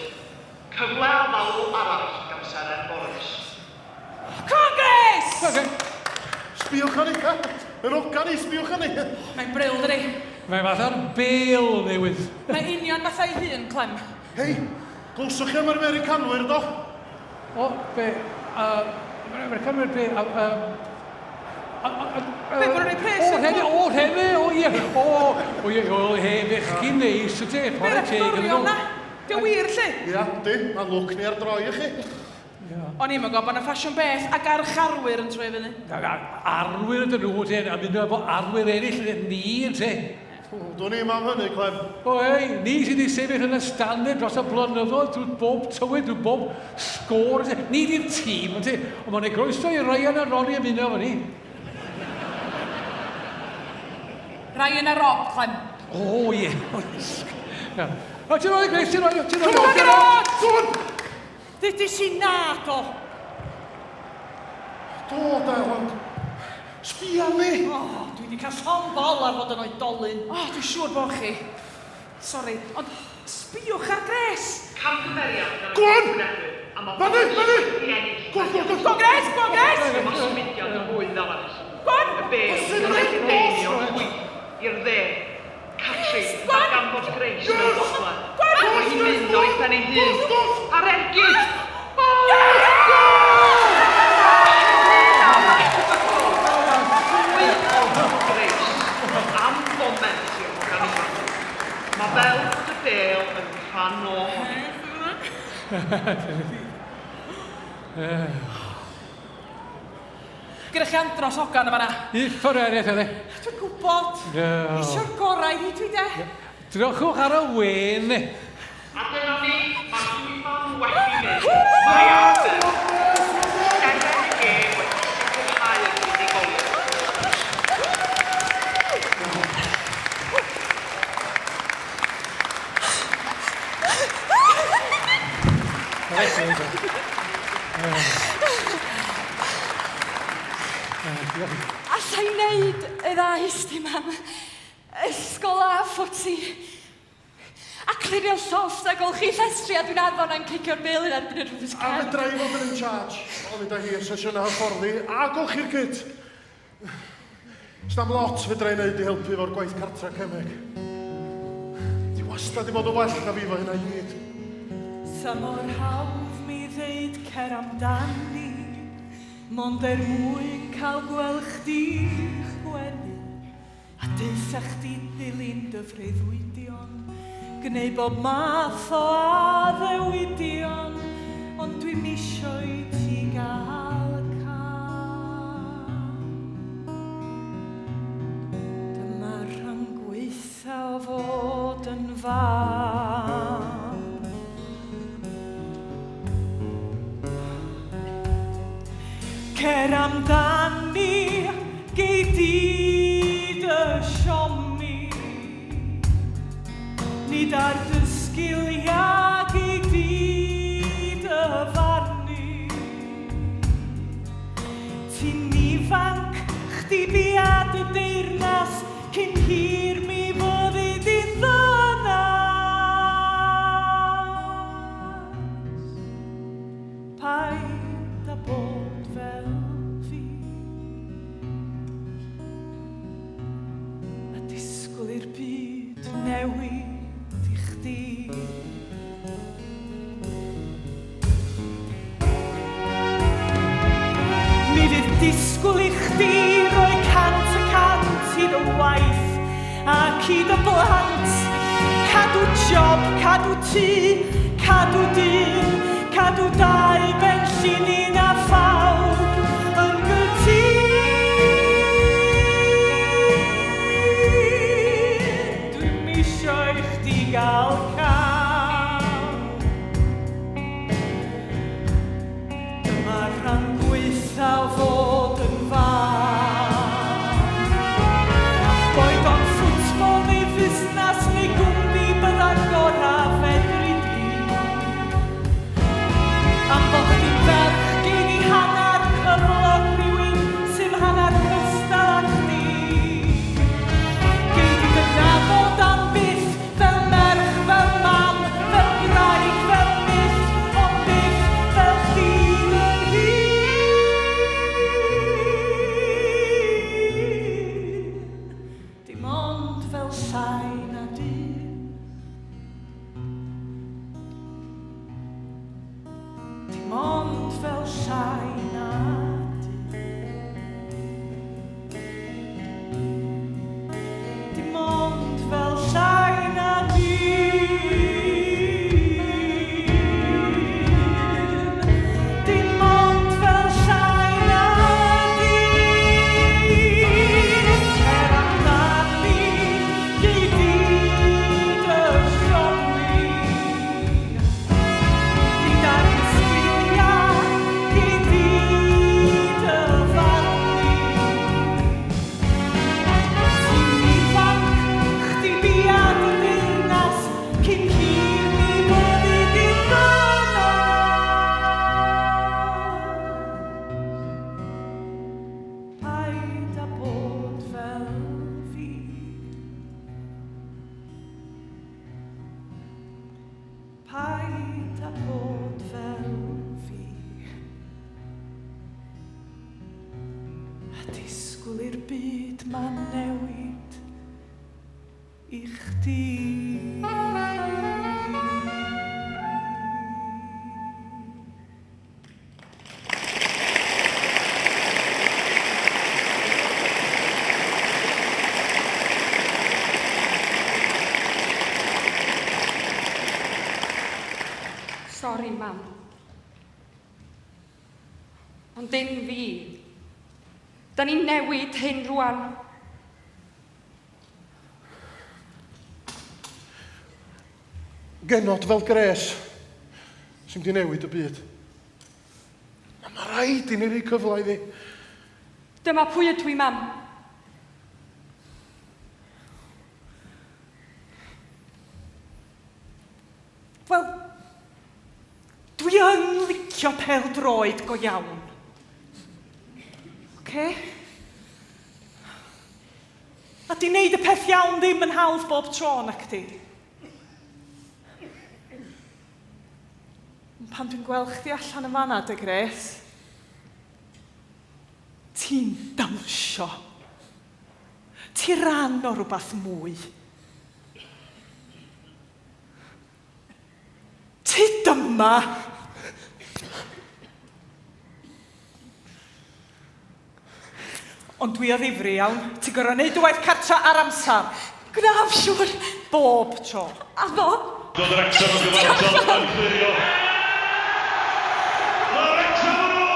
Cyfle a ddaw arall gan Seren Morris. Come on, Grace! Okay. Sbïwch arni, ha? Yr ogan i, sbïwch arni. Mae'n bril, dydi? Mae fatha'r bêl newydd. Mae union fatha ei hun, Clem. Hei, glywsoch chi am yr Americanwyr, do? O, be? Uh, Americanwyr be? Be, bod nhw'n rhoi pres O, i'r rhene, clwb? o, rhene, o, ie. O, o, ie, o, he, fechgyn neis, ydy, Be'r chwarae teg iddyn actorion nhw. na? Dio wir, lly? Ia, di, mae lwc ni ar droi i chi. O'n i'm yn gwybod bod 'na ffasiwn beth ag archarwyr yn troi fyny. Arwyr ydyn nhw, te, a mynd efo arwyr eraill, ni, te. Dwn i'm am hynny, Clem. O, hei, ni sydd wedi sefyll yn y standard dros y blynyddoedd, drwy bob tywydd, drwy bob sgôr. Ni di'r tîm, te. Ond mae'n ei groeso i Ryan a Ronnie ymuno efo ni. Ryan a Rob, Clem. O, ie. O, ti'n rhoi, Grace, ti'n rhoi, ti'n rhoi. Come on, Gerard! Come on! Ddudes i na, do. Do, de, ond... Sbia arni! O, dwi wedi cael llond bol ar fod yn oedolyn. O, dwi'n siŵr bod chi. Sori, ond sbïwch ar Grace. Camgymeriad gan y Go on! gwrthwynebwyr, a ma' Fyny, fyny! i ennill Go, go, go! Go, Grace, go, Grace! Dyma symudiad rhwydd arall. Go on! Y bêl yn cael ei lledaenu o'r chwith i'r dde. Catrin Go on! darganfod Grace yn y gogledd. Go on! Mae hi'n mynd o'i phen ei hun. A'r ergyd! Grace, am foment i'r hogan ifanc. Mae fel bod y bêl yn rhan o honni. Gyda chi andros hogan yma na. Uffar eraill, ydy. Dwi'n gwybod. Ie. Isio'r gorau i fi dwi de. Drychwch ar y wên. A dyna ni, mae'r llwyfan wedi mynd. Mae Aber, seren y gêm wedi sicrhau'r fuddugoliaeth. Alla i wneud y ddau sti, mam. Ysgol a ffwti. A clirio llofft a golchi llestri a dwi'n addo na'n cicio'r bêl yn erbyn y drws A cefn. fedra i fod yn in charge o fynd â hi i'r sesiynau hyfforddi a golchi'r kit. Sda'm lot fedra i wneud i helpu efo'r gwaith cartra cemeg. Ti wastad 'di bod yn well na fi efo hynna i gyd. Sa mor hawdd mi ddeud cer amdani, mond er mwyn cael gweld chdi chwenu. A deutha chdi ddilyn dy freuddwydion, gneud bob math o addewidion, ond dwi'm isio i ti gael cam. Dyma'r rhan gwaetha o fod yn fam. Cer amdani, gei di dy siomi. Nid ar dy sgiliau gei di dy farnu. Ti'n ifanc, chdi bia dy deyrnas, cyn hir mi fyddi di'n ddynas. Paid â bod fel fi. A disgwyl i'r byd newid i chdi. Mi fydd disgwyl i chdi roi 100% i dy waith ac i dy blant. Cadw job, cadw tŷ, cadw dyn, cadw dau ben llinyn a phawb yn gytûn. Dwi'm isio i chdi gael cam. Dyma'r rhan gwaetha o fod yn fam. Boed o'n ffwtbol neu fusnas neu gwmni bydda'r gorau fedri di. Am fod chdi'n ferch gei di hanner cyflog rhywun sy'n hanner cystal â chdi. Gei di dy nabod am byth fel merch, fel mam, fel gwraig, fel miss, ond byth fel chdi dy hun. Dim ond fel llai na dyn. Dim ond fel llai na dyn. Dim ond fel llai na dyn. Dim ond fel llai na dyn. Cer amdani, gei di dy siomi. Nid ar dy sgiliau, gei di dy farnu. Ti'n ifanc, chdi bia dy ddeyrnas, cyn hir mi fyddi di'n ddynas. Paid â bod fel fi. Paid â bod fel fi. A disgwyl i'r byd ma'n newid i chdi. Sori, mam. Ond dim fi. Da ni'n newid hyn rwan. Genod fel Gres sy'n mynd i newid y byd. A mae rhaid i ni roi cyfle iddi. Dyma pwy ydw i, mam. Wel, dwi yn licio pêl-droed go iawn. Oce? A di wneud y peth iawn ddim yn hawdd bob tro, nacdi? Ond pan dwi'n gweld chdi allan yn fanna, dy Gres, ti'n dawnsio. Ti ran o rhywbeth mwy. Tyd yma! Ond dwi o ddifri, iawn. Ti'n gorfod neud dy waith cartra ar amser. Gwnaf, siŵr. Bob tro. Addo. Dod Wrecsam yn gyfartal yn clirio. Mae Wrecsam yn ôl!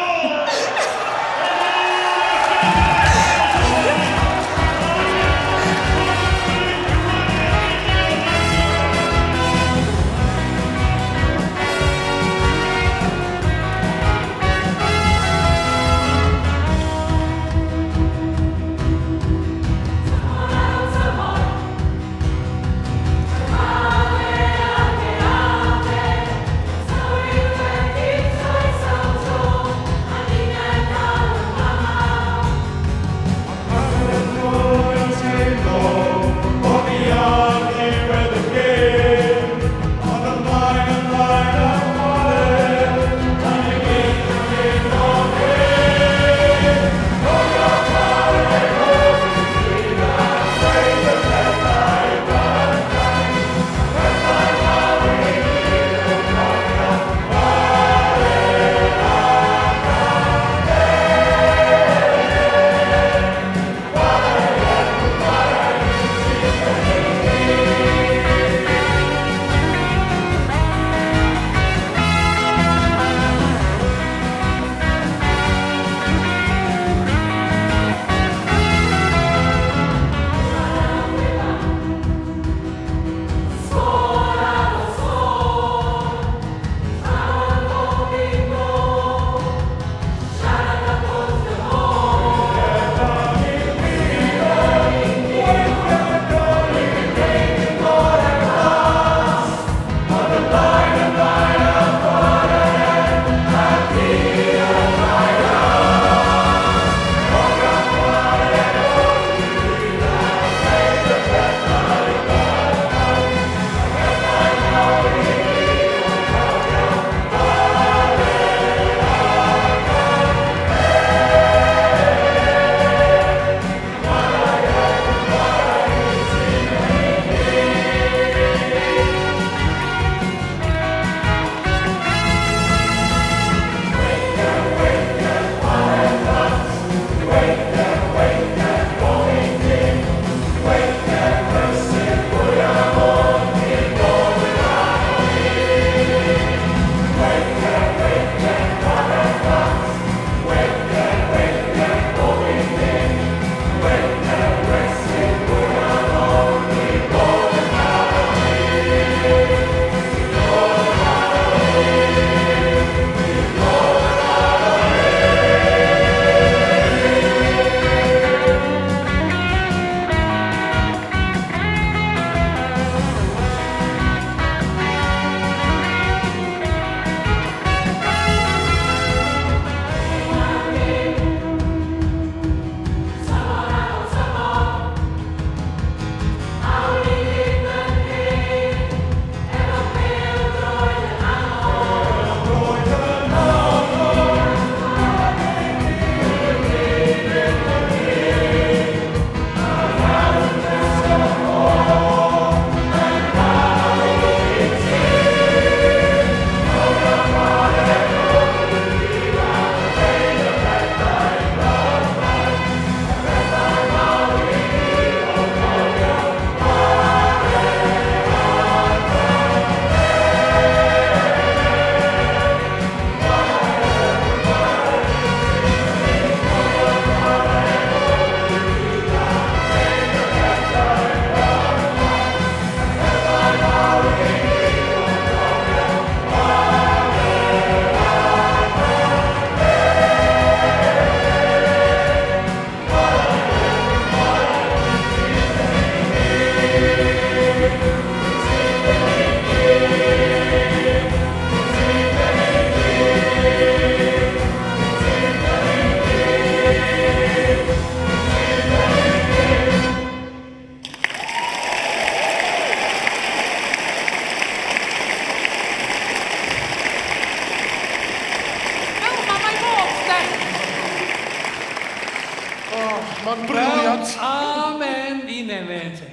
Mae'n brilliant. Amen i nene, te.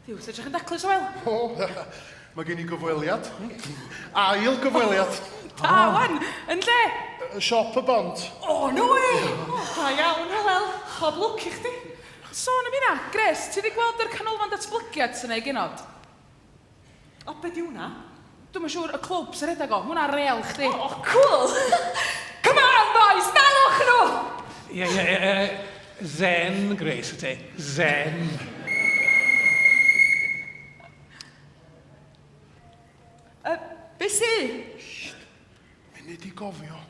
Duw, ti'n edrych yn daclus, Hywel. O, mae gen i gyfweliad. Ail gyfweliad. Da, wan, yn lle? Siop y Bont. O, no way! O, da iawn, Hywel. Pob lwc i chdi. Sôn am hynna, Grace, ti wedi gweld yr canolfan datblygiad sy'n ei genod? O, be di hwnna? Dwi'm yn siŵr, y clwb sy'n rhedeg o. Ma' hwnna'n real chdi. O, cŵl! Come on, boys, dalwch nhw! Ie, ie, ie, ie, Zen, Grace, wyt ti. Zen. Be sy? Munud i gofio.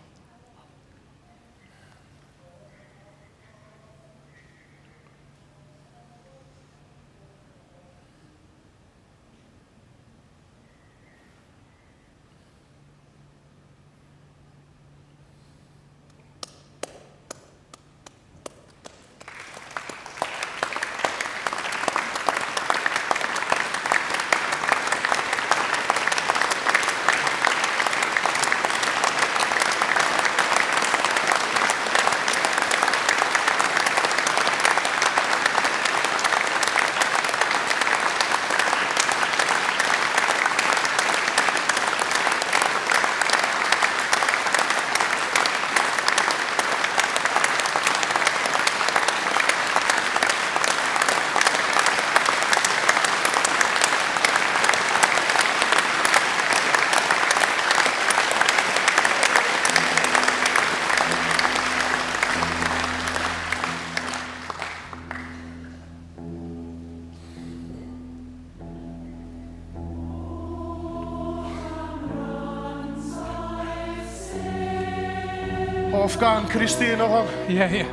Hoff gan Christine oedd hon. Ie, ie.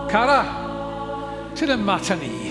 Cara, ti'n yma ta ni?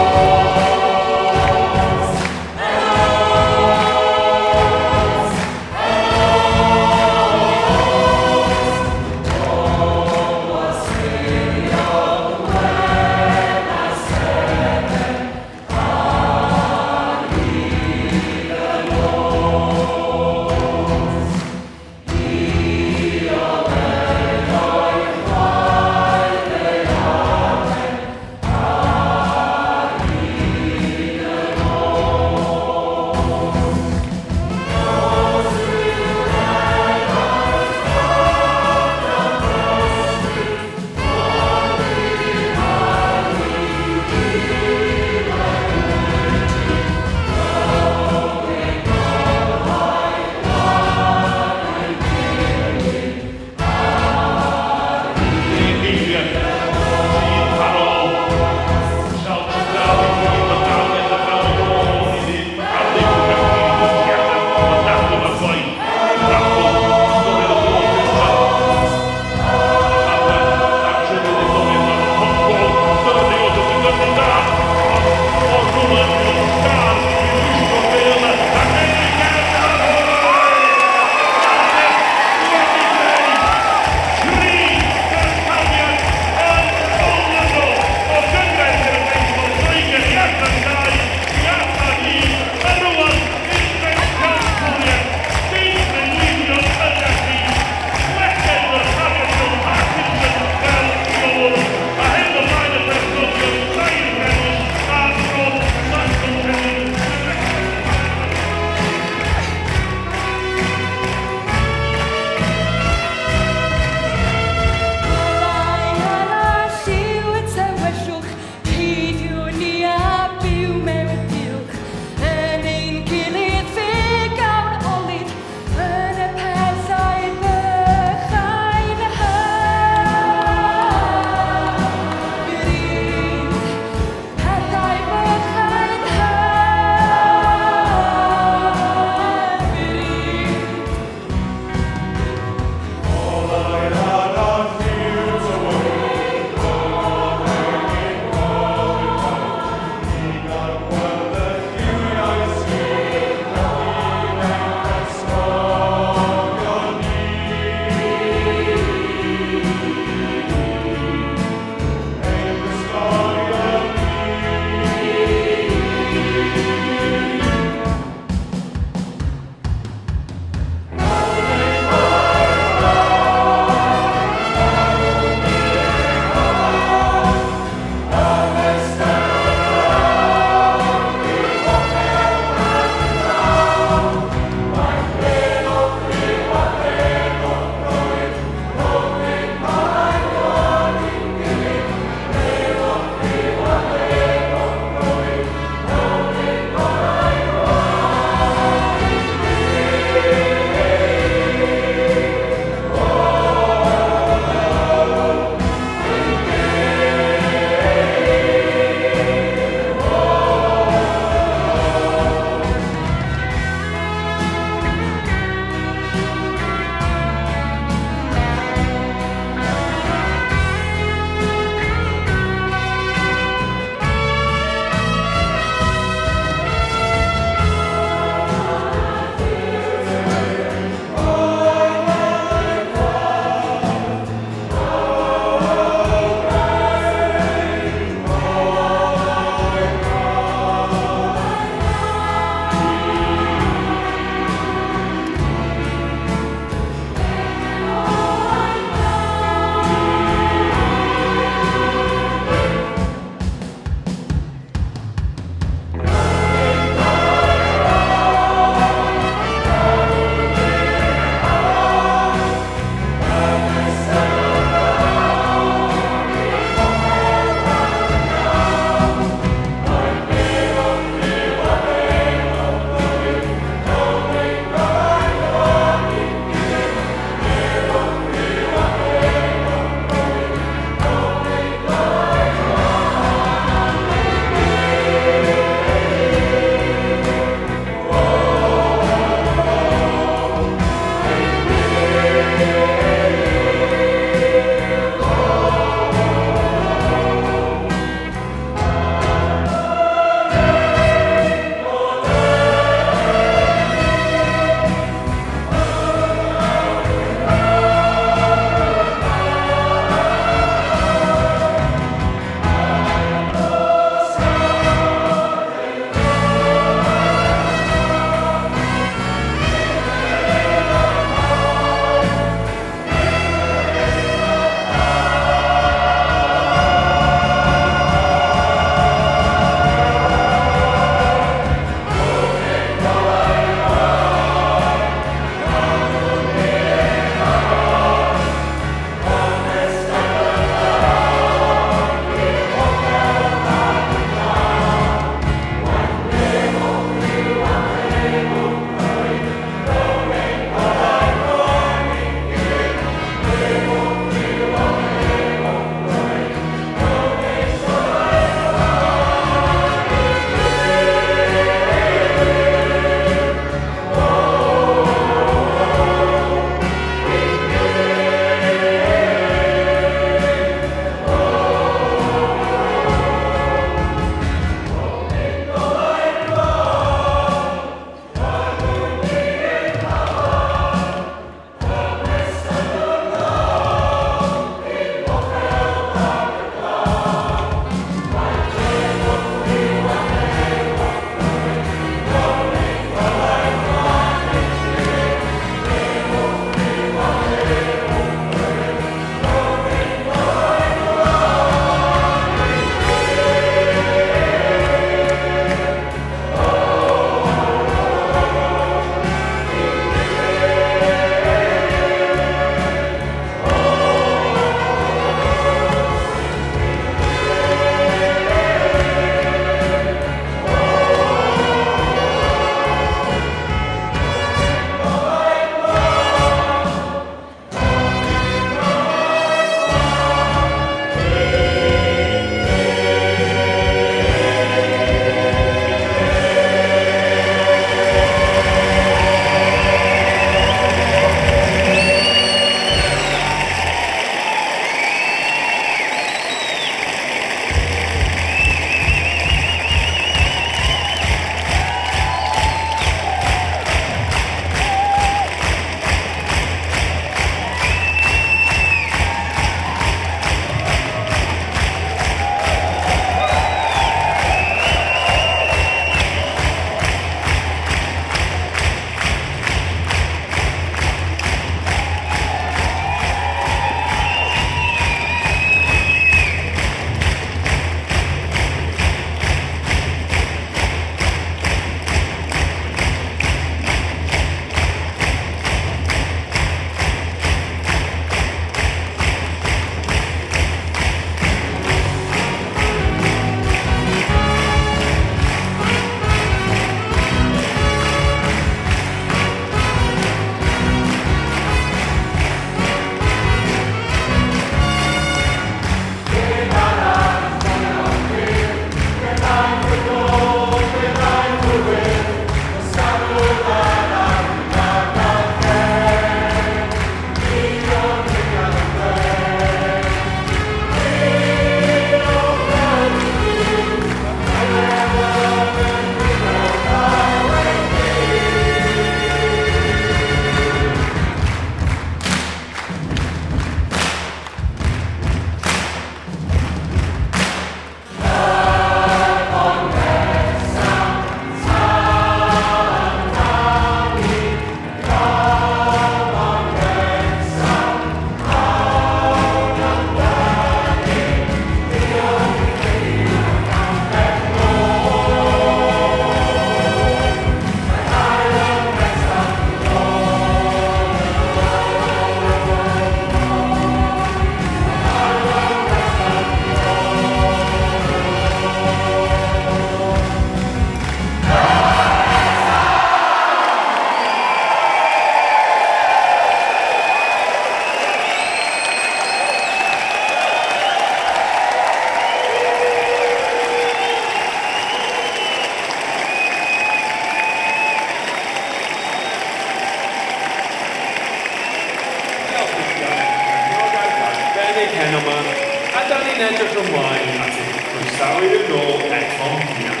ni'n edrych ymlaen at eich croesawu yn ôl eto'n fuan.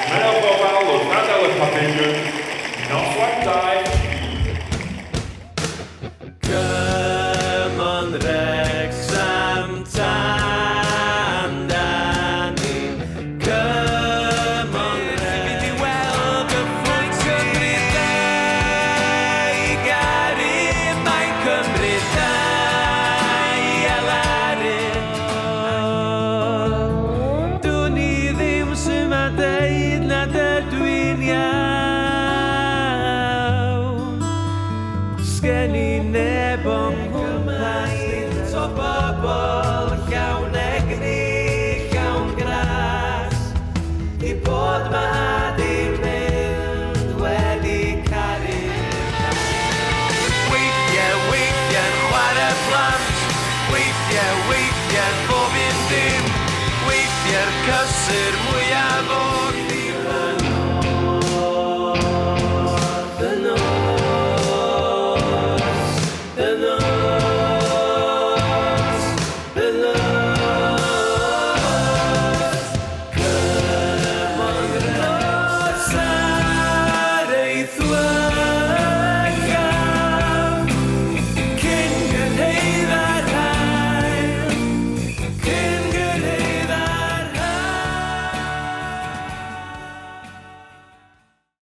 Cymerwch ofal wrth adael y